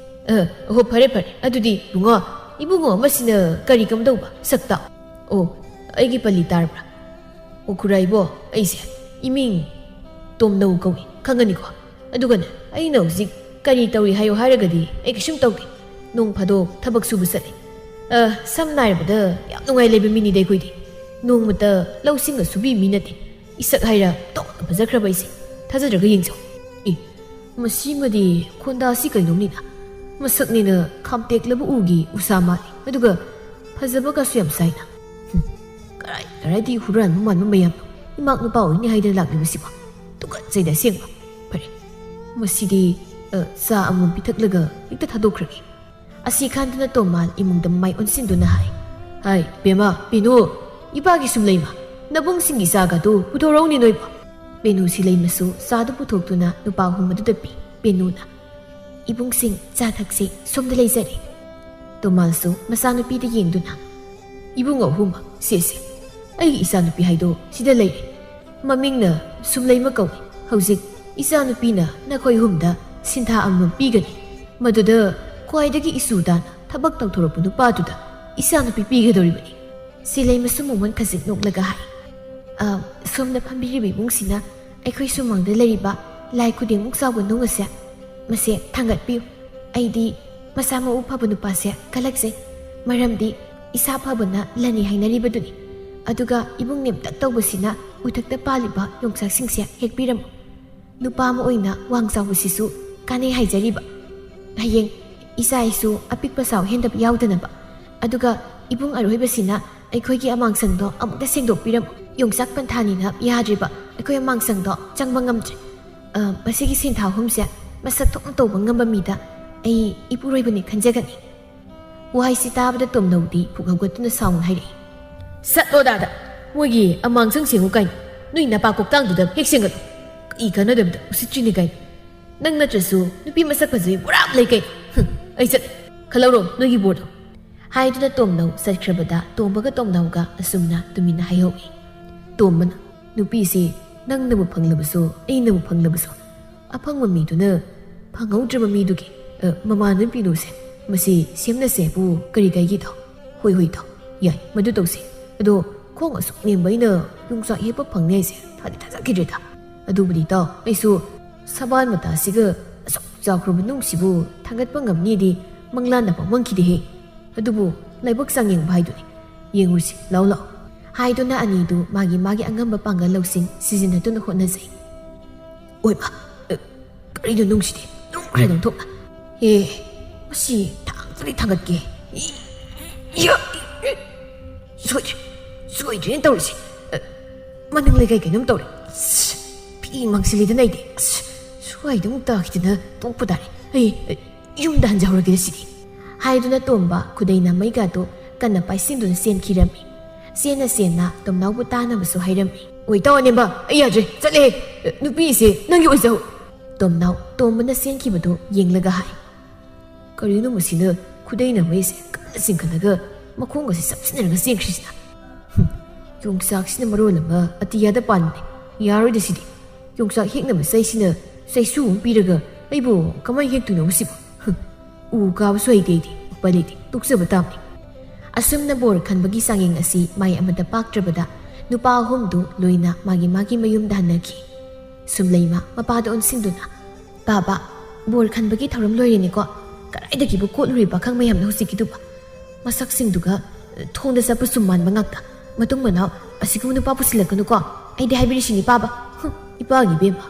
ꯑ, ꯑꯍꯣ, ꯐꯔꯦ, ꯐꯔꯦ꯫ ꯑꯗꯨꯗꯤ ꯏꯕꯨꯡꯉꯣ, ꯏꯕꯨꯡꯉꯣ ꯑꯃꯁꯤꯅ ꯀꯔꯤ ꯀꯝꯗꯧꯕ? ꯁꯛ ꯇꯥꯛꯑꯣ꯫ ꯑꯣ, ꯑꯩꯒꯤ ꯄꯜꯂꯤ ꯇꯥꯔꯕ꯭ꯔꯥ? ꯑꯣ, ꯈꯨꯔꯥꯏꯕꯣ, ꯑꯩꯁꯦ ꯏꯃꯤꯡ ꯇꯣꯝꯅꯧ ꯀꯧꯏ, ꯈꯪꯒꯅꯤꯀꯣ? ꯑꯗꯨꯒꯅꯦ, ꯑꯩꯅ ꯍꯧꯖꯤꯛ ꯀꯔꯤ ꯇꯧꯔꯤ ꯍꯥꯏꯌꯣ ꯍꯥꯏꯔꯒꯗꯤ ꯑꯩ ꯀꯩꯁꯨꯝ ꯇꯧꯗꯦ꯫ ꯅꯣꯡ ꯐꯥꯗꯣꯛ ꯊꯕꯛ ꯁꯨꯕ ꯆꯠꯂꯤ꯫ ꯑ, ꯁꯝꯅ ꯍꯥꯏꯔꯕꯗ ꯌꯥꯝ ꯅꯨꯡꯉꯥꯏ ꯂꯩꯕ ꯃꯤꯅꯤꯗ ꯑꯩꯈꯣꯏꯗꯤ꯫ ꯅꯣꯡꯃꯇ ꯂꯧꯁꯤꯡꯒ ꯁꯨꯕꯤ ꯃꯤ ꯅꯠꯇꯦ꯫ ꯏꯁꯛ ꯍꯥꯏꯔ ꯇꯣꯛꯅ ꯐꯖꯈ꯭ꯔꯕ ꯑꯩꯁꯦ꯫ ꯊꯥꯖꯗ꯭ꯔꯒ ꯌꯦꯡꯖꯧ꯫ ꯑꯦ, ꯃꯁꯤꯃꯗꯤ ꯈꯣꯟꯗꯥꯁꯤ ꯀꯩꯅꯣꯝꯅꯤꯅ꯫ ꯃꯁꯛꯅꯤꯅ ꯈꯥꯝꯇꯦꯛꯂꯕ ꯎꯒꯤ ꯎꯁꯥ ꯃꯥꯜꯂꯤ꯫ ꯑꯗꯨꯒ ꯐꯖꯕꯒꯁꯨ ꯌꯥꯝ ꯁꯥꯏꯅ꯫ ꯍꯨꯝ, ꯀꯔꯥꯏ ꯀꯔꯥꯏꯗꯤ ꯍꯨꯔꯥꯟꯕ ꯃꯥꯟꯕ ꯃꯌꯥꯝꯅꯣ꯫ ꯏꯃꯥꯛ ꯅꯨꯄꯥ ꯑꯣꯏꯅꯤ ꯍꯥꯏꯗꯅ ꯂꯥꯛꯂꯤꯕꯁꯤꯕꯣ꯫ ꯇꯨꯀꯠꯆꯩꯗ ꯑꯁꯦꯡꯕ꯫ ꯐꯔꯦ, ꯃꯁꯤꯗꯤ, ꯑ, ꯆꯥ ꯑꯃꯃꯝ ꯄꯤꯊꯛꯂꯒ ꯍꯦꯛꯇ ꯊꯥꯗꯣꯛꯈ꯭ꯔꯒꯦ꯫ ꯑꯁꯤ ꯈꯟꯗꯨꯅ ꯇꯣꯃꯥꯟ ꯏꯃꯨꯡꯗ ꯃꯥꯏ ꯑꯣꯟꯁꯤꯟꯗꯨꯅ ꯍꯥꯏ, "ꯍꯥꯏ, ꯕꯦꯝꯃ, ꯄꯤꯅꯨ, ꯏꯄꯥꯒꯤ ꯁꯨꯝꯂꯩꯃ, ꯅꯕꯨꯡꯁꯤꯡꯒꯤ ꯆꯥꯒꯗꯨ ꯄꯨꯊꯣꯔꯛꯎꯅꯦ ꯅꯣꯏꯕꯣ꯫" ꯄꯦꯅꯨ ꯁꯤꯂꯩꯃꯁꯨ ꯆꯥꯗꯨ ꯄꯨꯊꯣꯛꯇꯨꯅ ꯅꯨꯄꯥ ꯑꯍꯨꯝ ꯑꯗꯨꯗ ꯄꯤ꯫ ꯄꯦꯅꯨꯅ, "ꯏꯕꯨꯡꯁꯤꯡ, ꯆꯥ ꯊꯛꯁꯤ, ꯁꯣꯝꯗ ꯂꯩꯖꯔꯦ꯫" ꯇꯣꯃꯥꯟꯁꯨ ꯃꯆꯥꯅꯨꯄꯤꯗ ꯌꯦꯡꯗꯨꯅ, "ꯏꯕꯨꯡ ꯑꯍꯨꯝ, ꯁꯦꯁꯦ, ꯑꯩꯒꯤ ꯏꯆꯥꯅꯨꯄꯤ ꯍꯥꯏꯗꯣ ꯁꯤꯗ ꯂꯩꯔꯦ꯫ ꯃꯃꯤꯡꯅ ꯁꯨꯝꯂꯩꯃ ꯀꯧꯏ꯫ ꯍꯧꯖꯤꯛ ꯏꯆꯥꯅꯨꯄꯤꯅ ꯅꯈꯣꯏ ꯑꯍꯨꯝꯗ ꯁꯤꯟꯊꯥ ꯑꯃꯃꯝ ꯄꯤꯒꯅꯤ꯫ ꯃꯗꯨꯗ ꯈ꯭ꯋꯥꯏꯗꯒꯤ ꯏꯁꯨ ꯇꯥꯅ ꯊꯕꯛ ꯇꯧꯊꯣꯔꯛꯄ ꯅꯨꯄꯥꯗꯨꯗ ꯏꯆꯥꯅꯨꯄꯤ ꯄꯤꯒꯗꯧꯔꯤꯕꯅꯤ꯫" ꯁꯤꯂꯩꯃꯁꯨ ꯃꯃꯣꯟ ꯈꯖꯤꯛ ꯅꯣꯛꯂꯒ ꯍꯥꯏ, "ꯑ, ꯁꯣꯝꯗ ꯐꯝꯕꯤꯔꯤꯕ ꯏꯕꯨꯡꯁꯤꯅ ꯑꯩꯈꯣꯏ ꯁꯨꯃꯥꯡꯗ ꯂꯩꯔꯤꯕ ꯂꯥꯏ ꯈꯨꯗꯦꯡꯃꯨꯛ ꯆꯥꯎꯕ ꯅꯨꯡ ꯑꯁꯦ, ꯃꯁꯦ ꯊꯥꯡꯒꯠꯄꯤꯌꯨ꯫ ꯑꯩꯗꯤ ꯃꯁꯥ ꯃꯎ ꯐꯕ ꯅꯨꯄꯥꯁꯦ ꯀꯜꯂꯛꯆꯩ꯫ ꯃꯔꯝꯗꯤ ꯏꯁꯥ ꯐꯕꯅ ꯂꯟꯅꯤ ꯍꯥꯏꯅꯔꯤꯕꯗꯨꯅꯤ꯫ ꯑꯗꯨꯒ ꯏꯕꯨꯡ ꯅꯦꯝꯇꯛ ꯇꯧꯕꯁꯤꯅ ꯎꯊꯛꯇ ꯄꯥꯜꯂꯤꯕ ꯌꯣꯡꯆꯥꯛꯁꯤꯡꯁꯦ ꯍꯦꯛꯄꯤꯔꯝꯃꯨ꯫ ꯅꯨꯄꯥ ꯑꯃ ꯑꯣꯏꯅ ꯋꯥꯡ ꯆꯥꯎꯕꯁꯤꯁꯨ ꯀꯥꯟꯅꯩ ꯍꯥꯏꯖꯔꯤꯕ꯫ ꯍꯌꯦꯡ ꯏꯆꯥ ꯏꯁꯨ ꯑꯄꯤꯛꯄ ꯆꯥꯎ ꯍꯦꯟꯗꯕ ꯌꯥꯎꯗꯅꯕ꯫ ꯑꯗꯨꯒ ꯏꯕꯨꯡ ꯑꯔꯣꯏꯕꯁꯤꯅ ꯑꯩꯈꯣꯏꯒꯤ ꯑꯃꯥꯡꯁꯪꯗꯣ ꯑꯃꯨꯛꯇ ꯁꯦꯡꯗꯣꯛꯄꯤꯔꯝꯃꯨ꯫ ꯌꯣꯡꯆꯥꯛ ꯄꯟꯊꯥꯅꯤꯅ ꯌꯥꯗ꯭ꯔꯤꯕ ꯑꯩꯈꯣꯏ ꯑꯃꯥꯡꯁꯪꯗꯣ ꯆꯪꯕ ꯉꯝꯗ꯭ꯔꯦ꯫ ꯑ, ꯃꯁꯤꯒꯤ ꯁꯦꯟꯊꯥ ꯑꯍꯨꯝꯁꯦ ꯃꯁꯛ ꯊꯣꯛꯅ ꯇꯧꯕ ꯉꯝꯕ ꯃꯤꯗ ꯑꯩ ꯏꯄꯨꯔꯣꯏꯕꯅꯤ ꯈꯟꯖꯒꯅꯤ꯫" ꯋꯥꯍꯩꯁꯤ ꯇꯥꯕꯗ ꯇꯣꯝꯅꯧꯗꯤ ꯄꯨꯛ ꯍꯧꯒꯠꯇꯨꯅ ꯁꯥꯎꯅ ꯍꯥꯏꯔꯛꯏ, "ꯆꯠꯂꯣ ꯗꯥꯗ, ꯃꯣꯏꯒꯤ ꯑꯃꯥꯡꯁꯪ ꯁꯦꯡꯉꯨ ꯀꯥꯏꯅ ꯅꯣꯏ ꯅꯄꯥ ꯀꯣꯛꯇꯥꯡꯗꯨꯗ ꯍꯦꯛ ꯁꯦꯡꯒꯠꯂꯨ꯫ ꯀꯔꯤ ꯀꯥꯟꯅꯗꯕꯗ ꯎꯁꯤꯠꯇ꯭ꯔꯤꯅꯤ ꯀꯥꯏꯅ꯫ ꯅꯪ ꯅꯠꯇ꯭ꯔꯁꯨ ꯅꯨꯄꯤ ꯃꯁꯛ ꯐꯖꯕꯤ ꯄꯨꯔꯥ ꯑꯃ ꯂꯩ ꯀꯩꯅꯣ꯫ ꯍꯨꯝ, ꯑꯩ ꯆꯠ, ꯈꯜꯍꯧꯔꯣ ꯅꯣꯏꯒꯤ ꯕꯣꯔꯗꯣ꯫" ꯍꯥꯏꯗꯨꯅ ꯇꯣꯝꯅꯧ ꯆꯠꯈ꯭ꯔꯕꯗ ꯇꯣꯝꯕꯒ ꯇꯣꯝꯅꯥꯎꯒ ꯑꯁꯨꯝꯅ ꯇꯨꯃꯤꯟꯅ ꯍꯥꯏꯍꯧꯏ꯫ ꯇꯣꯝꯕꯅ, "ꯅꯨꯄꯤꯁꯤ ꯅꯪꯅꯕꯨ ꯐꯪꯂꯕꯁꯨ ꯑꯩꯅꯕꯨ ꯐꯪꯂꯕꯁꯨ ꯑꯐꯪꯕ ꯃꯤꯗꯨꯅ ꯐꯪꯍꯧꯗ꯭ꯔꯕ ꯃꯤꯗꯨꯒꯤ, ꯑ, ꯃꯃꯥꯟꯅꯕꯤ ꯄꯤꯅꯨꯁꯦ ꯃꯁꯤ ꯁꯦꯝꯅꯁꯦꯕꯨ ꯀꯔꯤ ꯀꯥꯏꯒꯦ ꯇꯥꯎ?" "ꯍꯣꯏ, ꯍꯣꯏ ꯇꯥꯎ, ꯌꯥꯏ, ꯃꯗꯨ ꯇꯧꯁꯦ꯫ ꯑꯗꯣ ꯈꯣꯡ ꯑꯁꯨꯛ ꯅꯦꯝꯕ ꯑꯩꯅ ꯌꯣꯡꯆꯥꯛ ꯍꯦꯛꯄ ꯐꯪꯅꯤ ꯍꯥꯏꯁꯦ ꯊꯥꯗꯤ ꯊꯥꯖꯈꯤꯗ꯭ꯔꯦꯗ꯫ ꯑꯗꯨꯕꯨꯗꯤ ꯇꯥꯎ, ꯑꯩꯁꯨ ꯁꯕꯥꯟ ꯃꯇꯥꯁꯤꯒ ꯑꯁꯨꯛ ꯆꯥꯎꯈ꯭ꯔꯕ ꯅꯨꯡꯁꯤꯕꯨ ꯊꯥꯡꯒꯠꯄ ꯉꯝꯅꯤꯗꯤ ꯃꯪꯂꯥꯟꯗ ꯐꯥꯎ ꯃꯪꯈꯤꯗꯦꯍꯦ꯫ ꯑꯗꯨꯕꯨ ꯂꯥꯏꯕꯛ ꯆꯥꯡꯌꯦꯡꯕ ꯍꯥꯏꯗꯨꯅꯤ꯫ ꯌꯦꯡꯉꯨꯁꯤ, ꯂꯥꯎ ꯂꯥꯎ꯫ ꯍꯥꯏꯗꯨꯅ ꯑꯅꯤꯗꯨ ꯃꯥꯒꯤ ꯃꯥꯒꯤ ꯑꯉꯝꯕ ꯄꯥꯡꯒꯜ ꯂꯧꯁꯤꯡ ꯁꯤꯖꯤꯟꯅꯗꯨꯅ ꯍꯣꯠꯅꯖꯩ꯫ ꯑꯣꯏꯃ, ꯑ, ꯀꯔꯤꯅꯣ ꯅꯨꯡꯁꯤꯗꯤ? ꯅꯨꯡ ꯈꯔ ꯅꯨꯡꯊꯣꯛꯅ꯫ ꯑꯦ, ꯃꯁꯤ ꯊꯥꯡ ꯇꯔꯦꯠ ꯊꯥꯡꯒꯠꯀꯦ꯫ ꯏ, ꯏ, ꯏ, ꯏ, ꯁꯣꯏꯗ꯭ꯔꯦ, ꯁꯣꯏꯗ꯭ꯔꯦꯅ ꯇꯧꯔꯤꯁꯦ꯫ ꯑ, ꯃꯅꯤꯡ ꯂꯩꯀꯥꯏ ꯀꯩꯅꯣꯝ ꯇꯧꯔꯦ꯫ ꯑꯁ, ꯐꯤ ꯃꯥꯡꯁꯤꯜꯂꯤꯗꯅ ꯑꯩꯗꯤ꯫ ꯑꯁ, ꯁ꯭ꯋꯥꯏꯗ ꯑꯃꯨꯛ ꯇꯥꯈꯤꯗꯅ ꯇꯣꯛꯄ ꯇꯥꯔꯦ꯫ ꯑꯩ, ꯑ, ꯌꯨꯝꯗ ꯍꯟꯖꯍꯧꯔꯒꯦ ꯁꯤꯗꯤ꯫ ꯍꯥꯏꯗꯨꯅ ꯇꯣꯝꯕ ꯈꯨꯗꯩ ꯅꯥꯃꯩꯒꯗꯨ ꯀꯟꯅ ꯄꯥꯏꯁꯤꯟꯗꯨꯅ ꯆꯦꯟꯈꯤꯔꯝꯃꯤ꯫ ꯆꯦꯟꯅ ꯆꯦꯟꯅ ꯇꯣꯝꯅꯥꯎꯕꯨ ꯇꯥꯅꯕꯁꯨ ꯍꯥꯏꯔꯝꯃꯤ꯫ ꯑꯣꯏ, ꯇꯥꯎ ꯑꯅꯦꯝꯕ, ꯑꯩ ꯌꯥꯗ꯭ꯔꯦ, ꯆꯠꯂꯦ꯫ ꯅꯨꯄꯤꯁꯦ ꯅꯪꯒꯤ ꯑꯣꯏꯖꯍꯧ꯫ ꯇꯣꯝꯅꯥꯎ ꯇꯣꯝꯕꯅ ꯆꯦꯟꯈꯤꯕꯗꯨ ꯌꯦꯡꯂꯒ ꯍꯥꯏ꯫ ꯀꯔꯤꯅꯣ ꯃꯁꯤꯅ ꯈꯨꯗꯩ ꯅꯥꯃꯩꯁꯦ ꯀꯟꯅ ꯆꯤꯡꯈꯠꯂꯒ ꯃꯈꯣꯡꯒꯁꯦ ꯆꯞꯁꯤꯟꯅꯔꯒ ꯆꯦꯟꯈ꯭ꯔꯤꯁꯤꯅ? ꯍꯨꯝ, ꯌꯣꯡꯆꯥꯛꯁꯤꯅ ꯃꯔꯣꯜ ꯑꯃ ꯑꯇꯤꯌꯥꯗ ꯄꯥꯟꯕꯅꯦ꯫ ꯌꯥꯔꯣꯏꯗ ꯁꯤꯗꯤ꯫ ꯌꯣꯡꯆꯥꯛ ꯍꯦꯛꯅꯕ ꯆꯩꯁꯤꯅ ꯆꯩꯁꯨ ꯑꯃ ꯄꯤꯔꯒ ꯑꯩꯕꯨ ꯀꯃꯥꯏꯅ ꯍꯦꯛꯇꯣꯏꯅꯣ ꯁꯤꯕꯨ? ꯍꯨꯝ, ꯎ ꯀꯥꯕꯁꯨ ꯍꯩꯇꯦ ꯑꯩꯗꯤ꯫ ꯎꯄꯥꯏ ꯂꯩꯇꯦ, ꯇꯣꯛꯆꯕ ꯇꯥꯕꯅꯤ꯫ ꯑꯁꯨꯝꯅ ꯕꯣꯔ ꯈꯟꯕꯒꯤ ꯆꯥꯡꯌꯦꯡ ꯑꯁꯤ ꯃꯥꯏ ꯑꯃꯗ ꯄꯥꯛꯇ꯭ꯔꯕꯗ ꯅꯨꯄꯥ ꯑꯍꯨꯝꯗꯨ ꯂꯣꯏꯅ ꯃꯥꯒꯤ ꯃꯥꯒꯤ ꯃꯌꯨꯝꯗ ꯍꯟꯅꯈꯤ꯫ ꯁꯨꯝꯂꯩꯃ ꯃꯄꯥꯗ ꯑꯣꯟꯁꯤꯟꯗꯨꯅ, "ꯄꯥꯕ, ꯕꯣꯔ ꯈꯟꯕꯒꯤ ꯊꯧꯔꯝ ꯂꯣꯏꯔꯦꯅꯦꯀꯣ? ꯀꯗꯥꯏꯗꯒꯤꯕꯨ ꯀꯣꯠꯂꯨꯔꯤ ꯄꯥꯈꯪ ꯃꯌꯥꯝꯅ ꯍꯧꯖꯤꯛꯀꯤꯗꯨꯕ? ꯃꯁꯛꯁꯤꯡꯗꯨꯒ, ꯑ, ꯊꯣꯡꯗ ꯆꯠꯄ ꯁꯨꯝ ꯃꯥꯟꯕ ꯉꯥꯛꯇ꯫ ꯃꯇꯨꯡ ꯃꯅꯥꯎ ꯑꯁꯤꯒꯨꯝꯕ ꯅꯨꯄꯥ ꯄꯨꯁꯤꯜꯂꯛꯀꯅꯨꯀꯣ꯫ ꯑꯩꯗꯤ ꯍꯥꯏꯕꯤꯔꯤꯁꯤꯅꯤ ꯄꯥꯕ꯫ ꯍꯨꯝ, ꯏꯄꯥꯒꯤ ꯏꯕꯦꯝꯃ꯫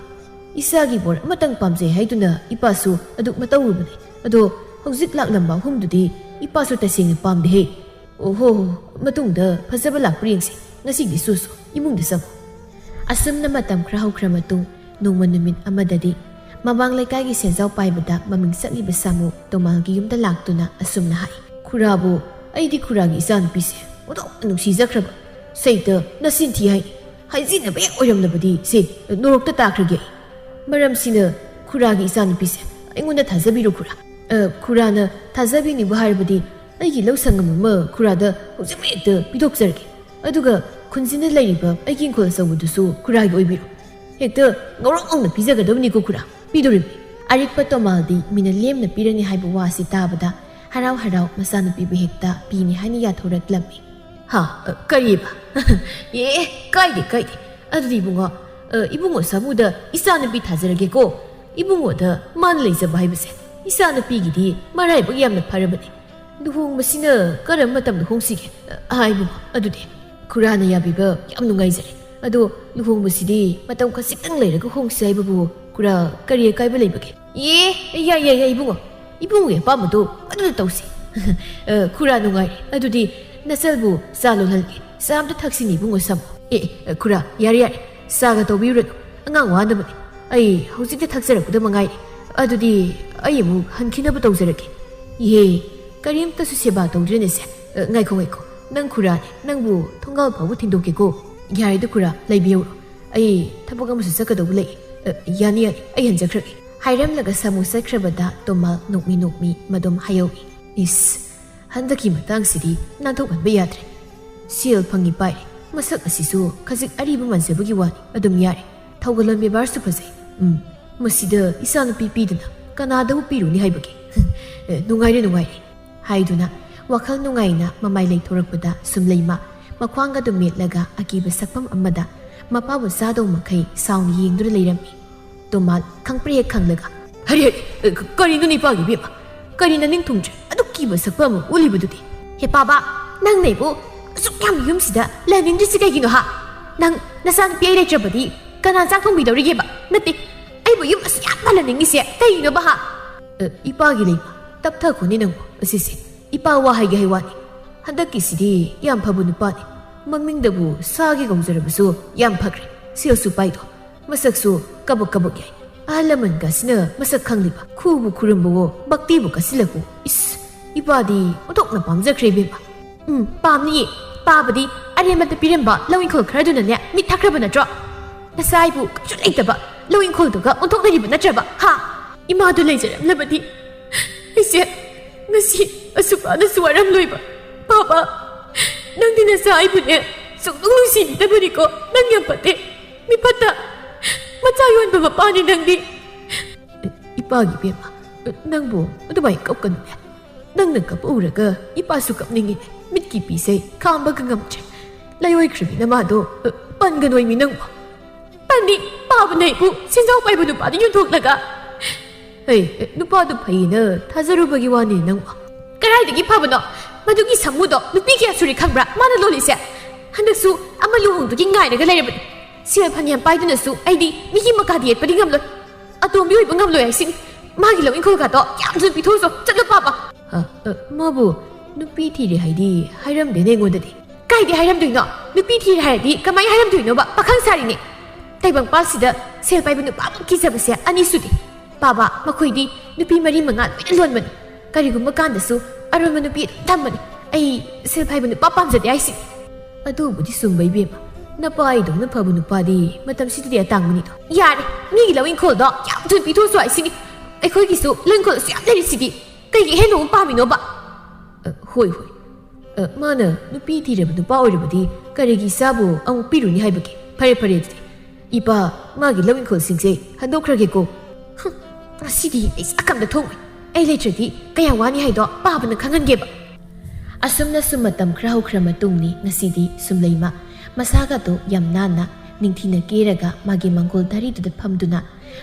ꯏꯆꯥꯒꯤ ꯕꯣꯔ ꯑꯃꯇꯪ ꯄꯥꯝꯖꯩ ꯍꯥꯏꯗꯨꯅ ꯏꯄꯥꯁꯨ ꯑꯗꯨꯛ ꯃꯇꯧꯔꯨꯕꯅꯤ꯫ ꯑꯗꯣ ꯍꯧꯖꯤꯛ ꯂꯥꯛꯂꯝꯕ ꯑꯍꯨꯝꯗꯨꯗꯤ ꯏꯄꯥꯁꯨ ꯇꯁꯦꯡꯅ ꯄꯥꯝꯗꯦꯍꯦ꯫ ꯑꯣꯍꯣ, ꯃꯇꯨꯡꯗ ꯐꯖꯕ ꯂꯥꯛꯄ꯭ꯔꯥ ꯌꯦꯡꯁꯤ꯫ ꯉꯁꯤꯒꯤꯗꯤ ꯁꯨꯁꯨ, ꯏꯃꯨꯡꯗ ꯆꯪꯉꯨ꯫" ꯑꯁꯨꯝꯅ ꯃꯇꯝ ꯈꯔ ꯍꯧꯈ꯭ꯔ ꯃꯇꯨꯡ ꯅꯣꯡꯃ ꯅꯨꯃꯤꯠ ꯑꯃꯗꯗꯤ ꯃꯃꯥꯡ ꯂꯩꯀꯥꯏꯒꯤ ꯁꯦꯟꯖꯥꯎ ꯄꯥꯏꯕꯗ ꯃꯃꯤꯡ ꯆꯠꯂꯤꯕ ꯁꯥꯃꯨ ꯇꯣꯃꯥꯜꯒꯤ ꯌꯨꯝꯗ ꯂꯥꯛꯇꯨꯅ ꯑꯁꯨꯝꯅ ꯍꯥꯏ, "ꯈꯨꯔꯥꯕꯨ, ꯑꯩꯗꯤ ꯈꯨꯔꯥꯒꯤ ꯏꯆꯥꯅꯨꯄꯤꯁꯦ ꯑꯣꯟꯊꯣꯛꯅ ꯅꯨꯡꯁꯤꯖꯈ꯭ꯔꯕ꯫ ꯁꯩꯇ ꯅꯆꯤꯟ ꯊꯤ ꯍꯥꯏꯅꯤ꯫ ꯍꯥꯏꯖꯤꯟꯅꯕ ꯍꯦꯛ ꯑꯣꯏꯔꯝꯂꯕꯗꯤ ꯁꯦ ꯅꯣꯔꯣꯛꯇ ꯇꯥꯈ꯭ꯔꯒꯦ ꯑꯩ꯫ ꯃꯔꯝꯁꯤꯅ ꯈꯨꯔꯥꯒꯤ ꯏꯆꯥꯅꯨꯄꯤꯁꯦ ꯑꯩꯉꯣꯟꯗ ꯊꯥꯖꯕꯤꯔꯣ ꯈꯨꯔꯥ꯫ ꯑ, ꯈꯨꯔꯥꯅ ꯊꯥꯖꯕꯤꯅꯤꯕꯨ ꯍꯥꯏꯔꯕꯗꯤ ꯑꯩꯒꯤ ꯂꯧ ꯁꯪꯒꯝ ꯑꯃ ꯈꯨꯔꯥꯗ ꯍꯧꯖꯤꯛꯃꯛ ꯍꯦꯛꯇ ꯄꯤꯊꯣꯛꯆꯔꯒꯦ꯫ ꯑꯗꯨꯒ ꯈꯨꯟꯖꯤꯟꯗ ꯂꯩꯔꯤꯕ ꯑꯩꯒꯤ ꯏꯪꯈꯣꯜ ꯑꯆꯧꯕꯗꯨꯁꯨ ꯈꯨꯔꯥꯒꯤ ꯑꯣꯏꯕꯤꯔꯣ꯫ ꯍꯦꯛꯇ ꯉꯧꯔꯣꯛ ꯉꯧꯅ ꯄꯤꯖꯒꯗꯕꯅꯤꯀꯣ ꯈꯨꯔꯥ꯫ ꯄꯤꯗꯣꯔꯤꯕꯅꯤ꯫" ꯑꯔꯤꯛꯄ ꯇꯣꯃꯥꯜꯗꯤ ꯃꯤꯅ ꯂꯦꯝꯅ ꯄꯤꯔꯅꯤ ꯍꯥꯏꯕ ꯋꯥꯁꯤ ꯇꯥꯕꯗ ꯍꯔꯥꯎ ꯍꯔꯥꯎ ꯃꯆꯥꯅꯨꯄꯤꯕꯨ ꯍꯦꯛꯇ ꯄꯤꯅꯤ ꯍꯥꯏꯅ ꯌꯥꯊꯣꯔꯛꯂꯝꯃꯤ꯫ "ꯍꯥ, ꯑ, ꯀꯔꯤꯕ? ꯑꯦ, ꯀꯥꯏꯗꯦ, ꯀꯥꯏꯗꯦ꯫ ꯑꯗꯨꯗꯤ ꯏꯕꯨꯡꯉꯣ, ꯑ, ꯏꯕꯨꯡꯉꯣ ꯁꯥꯃꯨꯗ ꯏꯆꯥꯅꯨꯄꯤ ꯊꯥꯖꯔꯒꯦꯀꯣ꯫ ꯏꯕꯨꯡꯉꯣꯗ ꯃꯥꯅ ꯂꯩꯖꯕ ꯍꯥꯏꯕꯁꯦ "ꯏꯆꯥꯅꯨꯄꯤꯒꯤꯗꯤ ꯃꯔꯥꯏꯕꯛ ꯌꯥꯝꯅ ꯐꯔꯕꯅꯤ꯫ ꯂꯨꯍꯣꯡꯕꯁꯤꯅ ꯀꯔꯝꯕ ꯃꯇꯝꯗ ꯍꯣꯡꯁꯤꯒꯦ?" "ꯑ, ꯍꯥꯏꯕꯨ, ꯑꯗꯨꯗꯤ ꯈꯨꯔꯥꯅ ꯌꯥꯕꯤꯕ ꯌꯥꯝ ꯅꯨꯡꯉꯥꯏꯖꯔꯦ꯫ ꯑꯗꯣ ꯂꯨꯍꯣꯡꯕꯁꯤꯗꯤ ꯃꯇꯝ ꯈꯖꯤꯛꯇꯪ ꯂꯩꯔꯒ ꯍꯣꯡꯁꯤ ꯍꯥꯏꯕꯕꯨ ꯈꯨꯔꯥ ꯀꯔꯤ ꯑꯀꯥꯏꯕ ꯂꯩꯕꯒꯦ?" "ꯑꯦ, ꯌꯥꯏ, ꯌꯥꯏ, ꯌꯥꯏ, ꯏꯕꯨꯡꯉꯣ꯫ ꯏꯕꯨꯡꯉꯣꯒꯤ ꯑꯄꯥꯝꯕꯗꯣ ꯑꯗꯨꯗ ꯇꯧꯁꯤ꯫" "ꯑ, ꯈꯨꯔꯥ ꯅꯨꯡꯉꯥꯏꯔꯦ꯫ ꯑꯗꯨꯗꯤ ꯅꯆꯜꯕꯨ ꯆꯥ ꯂꯣꯜꯍꯜꯒꯦ꯫ ꯆꯥ ꯑꯝꯇ ꯊꯛꯁꯤꯅꯦ ꯏꯕꯨꯡꯉꯣ ꯁꯥꯃꯨ꯫" "ꯑꯦ, ꯑꯦ, ꯈꯨꯔꯥ, ꯌꯥꯔꯦ, ꯌꯥꯔꯦ꯫ ꯆꯥꯒ ꯇꯧꯕꯤꯔꯨꯔꯅꯨ꯫ ꯑꯉꯥꯡ ꯋꯥꯅꯕꯅꯤ꯫ ꯑꯩ ꯍꯧꯖꯤꯛꯇ ꯊꯛꯆꯔꯛꯄꯗ ꯃꯉꯥꯏꯔꯦ꯫ ꯑꯗꯨꯗꯤ ꯑꯩ ꯑꯃꯨꯛ ꯍꯟꯈꯤꯅꯕ ꯇꯧꯖꯔꯒꯦ꯫" "ꯏꯍꯦ, ꯀꯔꯤꯝꯇꯁꯨ ꯁꯦꯕꯥ ꯇꯧꯗ꯭ꯔꯦꯅꯦ ꯁꯦ꯫ ꯑ, ꯉꯥꯏꯈꯣ, ꯉꯥꯏꯈꯣ꯫ ꯅꯪ ꯈꯨꯔꯥꯅꯦ꯫ ꯅꯪꯕꯨ ꯊꯣꯡꯒꯥꯜ ꯐꯥꯎꯕ ꯊꯤꯟꯗꯣꯛꯀꯦꯀꯣ꯫" "ꯌꯥꯔꯦꯗ ꯈꯨꯔꯥ, ꯂꯩꯕꯤꯍꯧꯔꯣ꯫ ꯑꯩ ꯊꯕꯛ ꯑꯃꯁꯨ ꯆꯠꯀꯗꯧꯕ ꯂꯩ꯫" "ꯑ, ꯌꯥꯅꯤ, ꯌꯥꯅꯤ꯫ ꯑꯩ ꯍꯟꯖꯈ꯭ꯔꯒꯦ꯫" ꯍꯥꯏꯔꯝꯂꯒ ꯁꯥꯃꯨ ꯆꯠꯈ꯭ꯔꯕꯗ ꯇꯣꯃꯥꯜ ꯅꯣꯛꯃꯤ ꯅꯣꯛꯃꯤ ꯃꯗꯨꯝ ꯍꯥꯏꯍꯧꯏ꯫ "ꯏꯁ, ꯍꯟꯗꯛꯀꯤ ꯃꯇꯥꯡꯁꯤꯗꯤ ꯅꯥꯟꯊꯣꯛꯍꯟꯕ ꯌꯥꯗ꯭ꯔꯦ꯫ ꯁꯦꯜ ꯐꯪꯉꯤ ꯄꯥꯏꯔꯦ꯫ ꯃꯁꯛ ꯑꯁꯤꯁꯨ ꯈꯖꯤꯛ ꯑꯔꯤꯕ ꯃꯥꯟꯖꯕꯒꯤ ꯋꯥꯅꯤ꯫ ꯑꯗꯨꯝ ꯌꯥꯔꯦ꯫ ꯊꯧꯒꯜꯂꯣꯟ ꯕꯦꯕꯥꯔꯁꯨ ꯐꯖꯩ꯫ ꯎꯝ, ꯃꯁꯤꯗ ꯏꯆꯥꯅꯨꯄꯤ ꯄꯤꯗꯅ ꯀꯅꯥꯗꯕꯨ ꯄꯤꯔꯨꯅꯤ ꯍꯥꯏꯕꯒꯦ? ꯑꯦ, ꯅꯨꯡꯉꯥꯏꯔꯦ, ꯅꯨꯡꯉꯥꯏꯔꯦ꯫" ꯍꯥꯏꯗꯨꯅ ꯋꯥꯈꯜ ꯅꯨꯡꯉꯥꯏꯅ ꯃꯃꯥꯏ ꯂꯩꯊꯣꯔꯛꯄꯗ ꯁꯨꯝꯂꯩꯃ ꯃꯈ꯭ꯋꯥꯡ ꯑꯗꯨ ꯃꯦꯠꯂꯒ ꯑꯀꯤꯕ ꯁꯛꯐꯝ ꯑꯃꯗ ꯃꯄꯥꯕꯨ ꯆꯥꯗꯧ ꯃꯈꯩ ꯁꯥꯎꯅ ꯌꯦꯡꯗꯨꯅ ꯂꯩꯔꯝꯃꯤ꯫ ꯇꯣꯃꯥꯜ ꯈꯪꯄ꯭ꯔꯦꯛ ꯍꯦꯛ ꯈꯪꯂꯒ, "ꯍꯔꯦ, ꯍꯔꯦ, ꯀꯔꯤꯅꯣ ꯅꯤꯄꯥꯒꯤ ꯏꯕꯦꯝꯃ? ꯀꯔꯤ ꯅꯅꯤꯡ ꯊꯨꯡꯗ꯭ꯔꯦ? ꯑꯗꯨꯛ ꯀꯤꯕ ꯁꯛꯄ ꯑꯃ ꯎꯠꯂꯤꯕꯗꯨꯗꯤ?" "ꯍꯦ ꯄꯥꯕ, ꯅꯪꯅ ꯑꯩꯕꯨ ꯑꯁꯨꯛ ꯌꯥꯝ ꯌꯨꯝꯁꯤꯗ ꯂꯩꯍꯟꯅꯤꯡꯗ꯭ꯔꯤꯁꯤ ꯀꯩꯒꯤꯅꯣ ꯍꯥ? ꯅꯪ ꯅꯆꯥꯅꯨꯄꯤ ꯑꯩ ꯂꯩꯇ꯭ꯔꯕꯗꯤ ꯀꯅꯥ ꯆꯥꯛ ꯊꯣꯡꯕꯤꯗꯧꯔꯤꯒꯦꯕ? ꯅꯠꯇꯦ, ꯑꯩꯕꯨ ꯌꯨꯝ ꯑꯁꯨꯛ ꯌꯥꯝ ꯄꯥꯜꯍꯟꯅꯤꯡꯉꯤꯁꯦ ꯀꯩꯒꯤꯅꯣꯕ ꯍꯥ?" "ꯑ, ꯏꯄꯥꯒꯤ ꯂꯩꯃ, ꯇꯞꯊꯈꯣꯅꯦ ꯅꯪꯕꯨ꯫ ꯑꯁꯤꯁꯦ ꯏꯄꯥ ꯋꯥ ꯍꯥꯏꯒꯦ ꯍꯥꯏ ꯋꯥꯅꯤ꯫ ꯍꯟꯗꯛꯀꯤꯁꯤꯗꯤ ꯌꯥꯝ ꯐꯕ ꯅꯨꯄꯥꯅꯤ꯫ ꯃꯃꯤꯡꯗꯕꯨ ꯁꯥꯒꯤ ꯀꯧꯖꯔꯕꯁꯨ ꯌꯥꯝ ꯐꯈ꯭ꯔꯦ꯫ ꯁꯦꯜꯁꯨ ꯄꯥꯏꯗꯣ꯫ ꯃꯁꯛꯁꯨ ꯀꯕꯛ ꯀꯕꯛ ꯌꯥꯏ꯫ ꯑꯍꯜ ꯂꯃꯟꯒꯁꯤꯅ ꯃꯁꯛ ꯈꯪꯂꯤꯕ꯫ ꯈꯨꯕꯨ ꯈꯨꯔꯨꯝꯕꯋꯣ, ꯚꯛꯇꯤꯕꯨ ꯀꯠꯁꯤꯜꯂꯛꯎ꯫ ꯏꯁ, ꯏꯄꯥꯗꯤ ꯑꯣꯟꯊꯣꯛꯅ ꯄꯥꯝꯖꯈ꯭ꯔꯦ ꯏꯕꯦꯝꯃ꯫" "ꯎꯝ, ꯄꯥꯝꯅꯤꯌꯦ꯫ ꯄꯥꯕꯗꯤ ꯑꯔꯦꯝꯕꯗ ꯄꯤꯔꯝꯕ ꯂꯧ ꯏꯪꯈꯣꯜ ꯈꯔꯗꯨꯅꯅꯦ ꯃꯤꯠ ꯊꯛꯈ꯭ꯔꯕ ꯅꯠꯇ꯭ꯔꯣ? ꯅꯆꯥ ꯑꯩꯕꯨ ꯀꯩꯁꯨ ꯂꯩꯇꯕ ꯂꯧ ꯏꯪꯈꯣꯜꯗꯨꯒ ꯑꯣꯟꯊꯣꯛꯅꯔꯤꯕ ꯅꯠꯇ꯭ꯔꯕ? ꯍꯥ? ꯏꯃꯥꯗꯨ ꯂꯩꯖꯔꯝꯂꯕꯗꯤ ꯑꯩꯁꯦ ꯉꯁꯤ ꯑꯁꯨꯛ ꯋꯥꯅꯁꯨ ꯋꯥꯔꯝꯂꯣꯏꯕ꯫ ꯄꯥꯕ, ꯅꯪꯗꯤ ꯅꯆꯥ ꯑꯩꯕꯨꯅꯦ ꯁꯨꯛꯅꯨꯡ ꯅꯨꯡꯁꯤꯕꯤꯗꯕꯅꯤꯀꯣ꯫ ꯅꯪ ꯌꯥꯝ ꯐꯠꯇꯦ꯫ ꯃꯤ ꯐꯠꯇ ꯃꯆꯥ ꯌꯣꯟꯕ ꯃꯄꯥꯅꯤ ꯅꯪꯗꯤ꯫" "ꯏꯄꯥꯒꯤ ꯏꯕꯦꯝꯃ, ꯅꯪꯕꯨ ꯑꯗꯨꯃꯥꯏꯅ ꯀꯞꯀꯅꯨꯅꯦ꯫ ꯅꯪꯅ ꯀꯞꯄ ꯎꯔꯒ ꯏꯄꯥꯁꯨ ꯀꯞꯅꯤꯡꯉꯤ꯫ ꯃꯤꯠꯀꯤ ꯄꯤꯁꯦ ꯈꯥꯝꯕꯒ ꯉꯝꯗ꯭ꯔꯦ꯫ ꯂꯩꯑꯣꯏꯈ꯭ꯔꯕꯤ ꯅꯃꯥꯗꯣ ꯄꯟꯒꯅꯣꯏꯃꯤ ꯅꯪꯕꯨ꯫" "ꯄꯟꯅꯤ, ꯄꯥꯕꯅ ꯑꯩꯕꯨ ꯁꯦꯟꯖꯥꯎ ꯄꯥꯏꯕ ꯅꯨꯄꯥꯗ ꯌꯣꯟꯊꯣꯛꯂꯒ ꯍꯩ, ꯅꯨꯄꯥꯗꯨ ꯐꯩꯅ ꯊꯥꯖꯔꯨꯕꯒꯤ ꯋꯥꯅꯤ ꯅꯪ꯫ ꯀꯗꯥꯏꯗꯒꯤ ꯐꯕꯅꯣ? ꯃꯗꯨꯒꯤ ꯁꯥꯃꯨꯗꯣ ꯅꯨꯄꯤ ꯀꯌꯥ ꯁꯨꯔꯦ ꯈꯪꯕ꯭ꯔꯥ ꯃꯥꯅ ꯂꯣꯜꯂꯤꯁꯦ? ꯍꯟꯗꯛꯁꯨ ꯑꯃ ꯂꯨꯍꯣꯡꯗꯨꯒꯤ ꯉꯥꯏꯔꯒ ꯂꯩꯔꯕꯅꯤ꯫ ꯁꯦꯜ ꯐꯅꯌꯥꯝ ꯄꯥꯏꯗꯨꯅꯁꯨ ꯑꯩꯗꯤ ꯃꯤꯒꯤ ꯃꯀꯥꯗ ꯌꯦꯠꯄꯗꯤ ꯉꯝꯂꯣꯏ꯫ ꯑꯇꯣꯝꯕꯤ ꯑꯣꯏꯕ ꯉꯝꯂꯣꯏ ꯍꯥꯏꯁꯤꯅꯤ꯫ ꯃꯥꯒꯤ ꯂꯧ ꯏꯪꯈꯣꯜꯒꯗꯣ ꯌꯥꯝ ꯊꯨꯅ ꯄꯤꯊꯣꯛꯎꯁꯣ꯫ ꯆꯠꯂꯣ ꯄꯥꯕ꯫ ꯑ, ꯑ, ꯃꯥꯕꯨ ꯅꯨꯄꯤ ꯊꯤꯔꯦ ꯍꯥꯏꯗꯤ ꯍꯥꯏꯔꯝꯗꯦꯅꯦ ꯑꯩꯉꯣꯟꯗꯗꯤ꯫ ꯀꯥꯏꯗꯤ ꯍꯥꯏꯔꯝꯗꯣꯏꯅꯣ? ꯅꯨꯄꯤ ꯊꯤꯔꯦ ꯍꯥꯏꯔꯗꯤ ꯀꯃꯥꯏ ꯍꯥꯏꯔꯝꯗꯣꯏꯅꯣꯕ? ꯄꯥꯈꯪ ꯁꯥꯔꯤꯅꯦ꯫ ꯇꯥꯏꯕꯪꯄꯥꯜꯁꯤꯗ ꯁꯦꯜ ꯄꯥꯏꯕ ꯅꯨꯄꯥꯃꯨꯛ ꯀꯤꯖꯕꯁꯦ ꯑꯅꯤ ꯁꯨꯗꯦ꯫ ꯄꯥꯕ, ꯃꯈꯣꯏꯗꯤ ꯅꯨꯄꯤ ꯃꯔꯤ ꯃꯉꯥ ꯂꯣꯏꯅ ꯂꯣꯟꯕꯅꯤ꯫ ꯀꯔꯤꯒꯨꯝꯕ ꯀꯥꯟꯗꯁꯨ ꯑꯔꯣꯟꯕ ꯅꯨꯄꯤ ꯑꯗꯨꯝ ꯊꯝꯕꯅꯤ꯫ ꯑꯩ ꯁꯦꯜ ꯄꯥꯏꯕ ꯅꯨꯄꯥ ꯄꯥꯝꯖꯗꯦ ꯍꯥꯏꯁꯤ꯫ ꯑꯗꯨꯕꯨꯗꯤ ꯆꯨꯝꯕ ꯏꯕꯦꯝꯃ꯫ ꯅꯄꯥ ꯑꯩꯗꯧꯅ ꯐꯕ ꯅꯨꯄꯥꯗꯤ ꯃꯇꯝꯁꯤꯗꯗꯤ ꯑꯇꯥꯡꯕꯅꯤꯗꯣ꯫ ꯌꯥꯔꯦ, ꯃꯤꯒꯤ ꯂꯧ ꯏꯪꯈꯣꯜꯗꯣ ꯌꯥꯝ ꯊꯨꯅ ꯄꯤꯊꯣꯛꯑꯁꯨ ꯍꯥꯏꯁꯤꯅꯤ꯫ ꯑꯩꯈꯣꯏꯒꯤꯁꯨ ꯂꯧ ꯏꯪꯈꯣꯜꯁꯨ ꯌꯥꯝ ꯂꯩꯔꯤꯁꯤꯗꯤ꯫ ꯀꯩꯒꯤ ꯑꯍꯦꯟꯕ ꯑꯃꯨꯛ ꯄꯥꯝꯃꯤꯅꯣꯕ? ꯑ, ꯍꯣꯏ, ꯍꯣꯏ꯫ ꯑ, ꯃꯥꯅ ꯅꯨꯄꯤ ꯊꯤꯔꯕ ꯅꯨꯄꯥ ꯑꯣꯏꯔꯕꯗꯤ ꯀꯔꯤꯒꯤ ꯏꯆꯥꯕꯨ ꯑꯃꯨꯛ ꯄꯤꯔꯨꯅꯤ ꯍꯥꯏꯕꯒꯦ? ꯐꯔꯦ, ꯐꯔꯦ ꯑꯗꯨꯗꯤ꯫ ꯏꯄꯥ, ꯃꯥꯒꯤ ꯂꯧ ꯏꯪꯈꯣꯜꯁꯤꯡꯁꯦ ꯍꯟꯗꯣꯛꯈ꯭ꯔꯒꯦꯀꯣ꯫ ꯍꯨꯝ, ꯉꯁꯤꯗꯤ ꯑꯩ ꯆꯥꯛ ꯑꯝꯇ ꯊꯣꯡꯉꯣꯏ꯫ ꯑꯩ ꯂꯩꯇ꯭ꯔꯗꯤ ꯀꯌꯥ ꯋꯥꯅꯤ ꯍꯥꯏꯗꯣ ꯄꯥꯕꯅ ꯈꯪꯍꯟꯒꯦꯕ꯫ ꯑꯁꯨꯝꯅ ꯁꯨꯝ ꯃꯇꯝ ꯈꯔ ꯍꯧꯈ꯭ꯔ ꯃꯇꯨꯡꯅꯤ ꯉꯁꯤꯗꯤ ꯁꯨꯝꯂꯩꯃ ꯃꯁꯥꯒꯗꯣ ꯌꯥꯝ ꯅꯥꯟꯅ ꯅꯤꯡꯊꯤꯅ ꯀꯦꯔꯒ ꯃꯥꯒꯤ ꯃꯪꯒꯣꯜ ꯙꯥꯔꯤꯗꯨꯗ ꯐꯝꯗꯨꯅ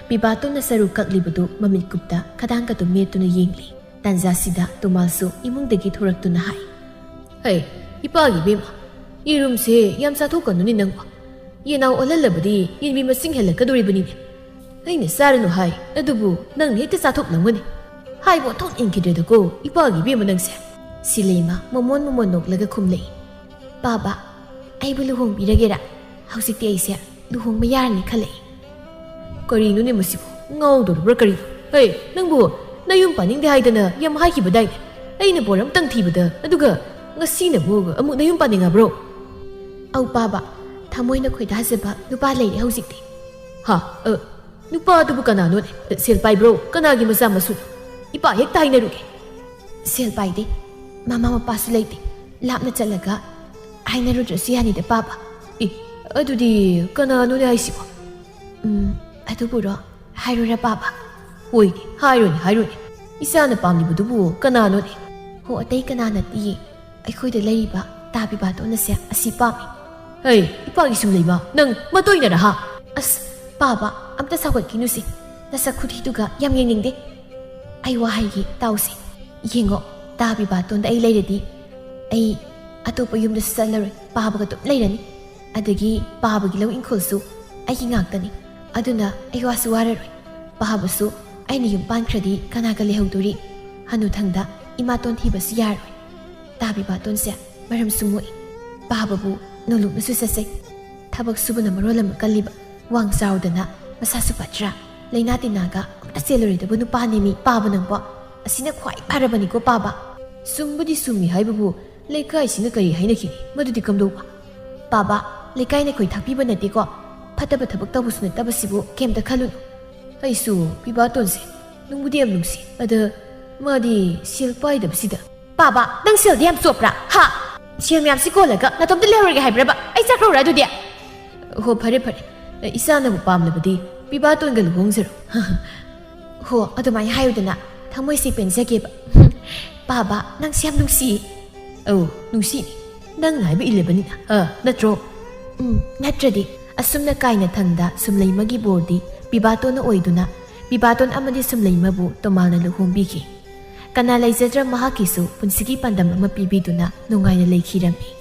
ꯄꯤꯕꯥꯇꯣꯟꯅ ꯁꯔꯨ ꯀꯛꯂꯤꯕꯗꯨ ꯃꯃꯤꯠ ꯀꯨꯞꯇ ꯈꯗꯥꯡꯒꯗꯣ ꯃꯦꯠꯇꯨꯅ ꯌꯦꯡꯂꯤ꯫ ꯇꯥꯟꯖꯥꯁꯤꯗ ꯇꯨꯃꯥꯜꯁꯨ ꯏꯃꯨꯡꯗꯒꯤ ꯊꯣꯔꯛꯇꯨꯅ ꯍꯥꯏ, "ꯍꯩ, ꯏꯄꯥꯒꯤ ꯏꯕꯦꯝꯃ, ꯌꯦꯔꯨꯝꯁꯦ ꯌꯥꯝ ꯆꯥꯊꯣꯛꯀꯅꯨꯅꯦ ꯅꯪꯕꯣ꯫ ꯌꯦꯅꯥꯎ ꯑꯣꯜꯍꯜꯂꯕꯗꯤ ꯌꯦꯟꯕꯤ ꯃꯁꯤꯡ ꯍꯦꯜꯂꯛꯀꯗꯣꯔꯤꯕꯅꯤꯅꯦ꯫ ꯑꯩꯅ ꯆꯥꯔꯅꯨ ꯍꯥꯏ, ꯑꯗꯨꯕꯨ ꯅꯪꯅ ꯍꯦꯛꯇ ꯆꯥꯊꯣꯛꯂꯝꯒꯅꯤ꯫ ꯍꯥꯏꯕ ꯑꯣꯟꯊꯣꯛ ꯏꯟꯈꯤꯗ꯭ꯔꯦꯗꯀꯣ ꯏꯄꯥꯒꯤ ꯏꯕꯦꯝꯃ ꯅꯪꯁꯦ꯫" ꯁꯤꯂꯩꯃ ꯃꯃꯣꯟ ꯃꯃꯣꯟ ꯅꯣꯛꯂꯒ ꯈꯨꯝꯂꯛꯏ, "ꯄꯥꯕ, ꯑꯩꯕꯨ ꯂꯨꯍꯣꯡꯕꯤꯔꯒꯦꯔꯥ? ꯍꯧꯖꯤꯛꯇꯤ ꯑꯩꯁꯦ ꯂꯨꯍꯣꯡꯕ ꯌꯥꯔꯅꯤ ꯈꯜꯂꯛꯏ꯫" "ꯀꯔꯤꯅꯣꯅꯦ ꯃꯁꯤꯕꯨ? ꯉꯥꯎꯗꯧꯔꯕ꯭ꯔꯥ ꯀꯔꯤꯅꯣ? ꯍꯦ, ꯅꯪꯕꯨ ꯅꯌꯨꯝ ꯄꯥꯅꯤꯡꯗꯦ ꯍꯥꯏꯗꯅ ꯌꯥꯝ ꯍꯥꯏꯈꯤꯕꯗꯥꯏꯅꯦ? ꯑꯩꯅ ꯕꯣꯔ ꯑꯝꯇꯪ ꯊꯤꯕꯗ, ꯑꯗꯨꯒ ꯉꯁꯤꯅ ꯑꯃꯨꯛ, ꯑꯃꯨꯛ ꯅꯌꯨꯝ ꯄꯥꯅꯤꯡꯉꯕ꯭ꯔꯣ?" "ꯑꯧ ꯄꯥꯕ, ꯊꯃꯣꯏꯅ ꯈꯣꯏꯗꯥꯖꯕ ꯅꯨꯄꯥ ꯂꯩꯔꯦ ꯍꯧꯖꯤꯛꯇꯤ꯫" "ꯍꯥ? ꯑ, ꯅꯨꯄꯥ ꯑꯗꯨꯕꯨ ꯀꯅꯥꯅꯣꯅꯦ? ꯁꯦꯜ ꯄꯥꯏꯕ꯭ꯔꯣ? ꯀꯅꯥꯒꯤ ꯃꯆꯥ ꯃꯁꯨꯅꯣ? ꯏꯄꯥ ꯍꯦꯛꯇ ꯍꯥꯏꯅꯔꯨꯒꯦ꯫" "ꯁꯦꯜ ꯄꯥꯏꯗꯦ, ꯃꯃꯥ ꯃꯄꯥꯁꯨ ꯂꯩꯇꯦ꯫ ꯂꯥꯞꯅ ꯆꯠꯂꯒ ꯍꯥꯏꯅꯔꯨꯗ꯭ꯔꯁꯨ ꯌꯥꯅꯤꯗ ꯄꯥꯕ꯫" "ꯑꯦ, ꯑꯗꯨꯗꯤ ꯀꯅꯥꯅꯣꯅꯦ ꯍꯥꯏꯁꯤꯕꯣ?" "ꯎꯝ, ꯑꯗꯨꯕꯨꯔꯣ, ꯍꯥꯏꯔꯨꯔ ꯄꯥꯕ?" "ꯍꯣꯏꯅꯦ, ꯍꯥꯏꯔꯣꯅꯦ, ꯍꯥꯏꯔꯣꯅꯦ꯫ ꯏꯆꯥꯅ ꯄꯥꯝꯂꯤꯕꯗꯨꯕꯨ ꯀꯅꯥꯅꯣꯅꯦ?" "ꯍꯣ, ꯑꯇꯩ ꯀꯅꯥ ꯅꯠꯇꯤꯌꯦ꯫ ꯑꯩꯈꯣꯏꯗ ꯂꯩꯔꯤꯕ ꯇꯥ ꯄꯤꯕꯥꯇꯣꯟ ꯑꯁꯦ ꯑꯁꯤ ꯄꯥꯝꯃꯤ꯫" "ꯍꯩ, ꯏꯄꯥꯒꯤ ꯁꯨꯝꯂꯩꯃ, ꯅꯪ ꯃꯇꯣꯏꯅꯔ ꯍꯥ?" "ꯑꯁ, ꯄꯥꯕ, ꯑꯝꯇ ꯁꯥꯎꯒꯠꯈꯤꯅꯨꯁꯦ꯫ ꯅꯁꯛ ꯈꯨꯊꯤꯗꯨꯒ ꯌꯥꯝ ꯌꯦꯡꯅꯤꯡꯗꯦ꯫ ꯑꯩ ꯋꯥ ꯍꯥꯏꯒꯦ, ꯇꯥꯎꯁꯦ꯫ ꯌꯦꯡꯉꯣ, ꯇꯥ ꯕꯤꯕꯥꯇꯣꯟꯗ ꯑꯩ ꯂꯩꯔꯗꯤ, ꯑꯩ ꯑꯇꯣꯞꯄ ꯌꯨꯝꯗꯁꯨ ꯆꯠꯂꯔꯣꯏ, ꯄꯥꯕꯒ ꯑꯗꯨꯝ ꯂꯩꯔꯅꯤ꯫ ꯑꯗꯒꯤ ꯄꯥꯕꯒꯤ ꯂꯧ ꯏꯪꯈꯣꯜꯁꯨ ꯑꯩꯒꯤ ꯉꯥꯛꯇꯅꯤ꯫ ꯑꯗꯨꯅ ꯑꯩ ꯋꯥꯁꯨ ꯋꯥꯔꯔꯣꯏ꯫ ꯄꯥꯕꯁꯨ ꯑꯩꯅ ꯌꯨꯝ ꯄꯥꯟꯈ꯭ꯔꯗꯤ ꯀꯅꯥꯒ ꯂꯩꯍꯧꯗꯣꯔꯤ? ꯍꯅꯨꯊꯪꯗ ꯏꯃꯥꯇꯣꯟ ꯊꯤꯕꯁꯨ ꯌꯥꯔꯣꯏ꯫ ꯇꯥ ꯕꯤꯕꯥꯇꯣꯟꯁꯦ ꯃꯔꯝꯁꯨ ꯃꯣꯛꯏ꯫ ꯄꯥꯕꯕꯨ ꯅꯣꯂꯨꯛꯅꯁꯨ ꯆꯠꯆꯩ꯫ ꯊꯕꯛ ꯁꯨꯕꯅ ꯃꯔꯣꯜ ꯑꯃ ꯀꯜꯂꯤꯕ, ꯋꯥꯡ ꯆꯥꯎꯗꯅ ꯃꯁꯥꯁꯨ ꯐꯠꯇ꯭ꯔꯥ, ꯂꯩꯅꯥ ꯇꯤꯟꯅꯥꯒ ꯑꯝꯇ ꯆꯦꯜꯂꯔꯣꯏꯗꯕ ꯅꯨꯄꯥꯅꯦꯃꯤ ꯄꯥꯕ ꯅꯪꯕꯣ꯫ ꯑꯁꯤꯅ ꯈ꯭ꯋꯥꯏ ꯐꯔꯕꯅꯤꯀꯣ ꯄꯥꯕ꯫ ꯆꯨꯝꯕꯨꯗꯤ ꯆꯨꯝꯃꯤ ꯍꯥꯏꯕꯕꯨ, ꯂꯩꯀꯥꯏꯁꯤꯅ ꯀꯔꯤ ꯍꯥꯏꯅꯈꯤꯅꯤ? ꯃꯗꯨꯗꯤ ꯀꯝꯗꯧꯕ? ꯄꯥꯕ, ꯂꯩꯀꯥꯏꯅ ꯈꯣꯏ ꯊꯥꯛꯄꯤꯕ ꯅꯠꯇꯦꯀꯣ꯫ ꯐꯠꯇꯕ ꯊꯕꯛ ꯇꯧꯕꯁꯨ ꯅꯠꯇꯕꯁꯤꯕꯨ ꯀꯩꯝꯇ ꯈꯜꯂꯨꯅꯨ꯫ ꯑꯩꯁꯨ ꯄꯤꯕꯥꯇꯣꯟꯁꯦ ꯅꯨꯡꯕꯨꯗꯤ ꯌꯥꯝ ꯅꯨꯡꯁꯤ꯫ ꯑꯗ ꯃꯥꯗꯤ ꯁꯦꯜ ꯄꯥꯏꯗꯕꯁꯤꯗ꯫ ꯄꯥꯕ, ꯅꯪ ꯁꯦꯜꯗꯤ ꯌꯥꯝ ꯆꯣꯞꯄ꯭ꯔꯥ? ꯍꯥ? ꯁꯦꯜ ꯃꯌꯥꯝꯁꯤ ꯀꯣꯜꯂꯒ ꯅꯇꯣꯝꯇ ꯂꯩꯍꯧꯔꯒꯦ ꯍꯥꯏꯕ꯭ꯔꯕ? ꯑꯩ ꯆꯠꯈ꯭ꯔꯧꯔꯥ ꯑꯗꯨꯗꯤ? ꯍꯣ, ꯐꯔꯦ, ꯐꯔꯦ꯫ ꯏꯆꯥꯅꯕꯨ ꯄꯥꯝꯂꯕꯗꯤ ꯄꯤꯕꯥꯇꯣꯟꯒ ꯂꯨꯍꯣꯡꯖꯔꯣ꯫ ꯍꯣ, ꯑꯗꯨꯃꯥꯏꯅ ꯍꯥꯏꯌꯨꯗꯅ, ꯊꯃꯣꯏꯁꯦ ꯄꯦꯟꯖꯒꯦꯕ꯫ ꯄꯥꯕ, ꯅꯪꯁꯦ ꯌꯥꯝ ꯅꯨꯡꯁꯤꯌꯦ꯫ ꯑꯧ, ꯅꯨꯡꯁꯤꯅꯤ꯫ ꯅꯪꯅ ꯍꯥꯏꯕ ꯏꯜꯂꯕꯅꯤꯅ, ꯑ, ꯅꯠꯇ꯭ꯔꯣ? ꯎꯝ, ꯅꯠꯇ꯭ꯔꯗꯤ꯫ ꯑꯁꯨꯝꯅ ꯀꯥꯏꯅ ꯊꯪꯗ ꯁꯨꯝꯂꯩꯃꯒꯤ ꯕꯣꯔꯗꯤ ꯄꯤꯕꯥꯇꯣꯟꯅ ꯑꯣꯏꯗꯨꯅ, ꯄꯤꯕꯥꯇꯣꯟ ꯑꯃꯗꯤ ꯁꯨꯝꯂꯩꯃꯕꯨ ꯇꯣꯃꯥꯜꯅ ꯂꯨꯍꯣꯡꯕꯤꯈꯤ꯫ ꯀꯅꯥ ꯂꯩꯖꯗ꯭ꯔ ꯃꯍꯥꯛꯀꯤꯁꯨ ꯄꯨꯟꯁꯤꯒꯤ ꯄꯥꯟꯗꯝ ꯑꯃ ꯄꯤꯕꯤꯗꯨꯅ ꯅꯨꯡꯉꯥꯏꯅ ꯂꯩꯈꯤꯔꯝꯃꯤ꯫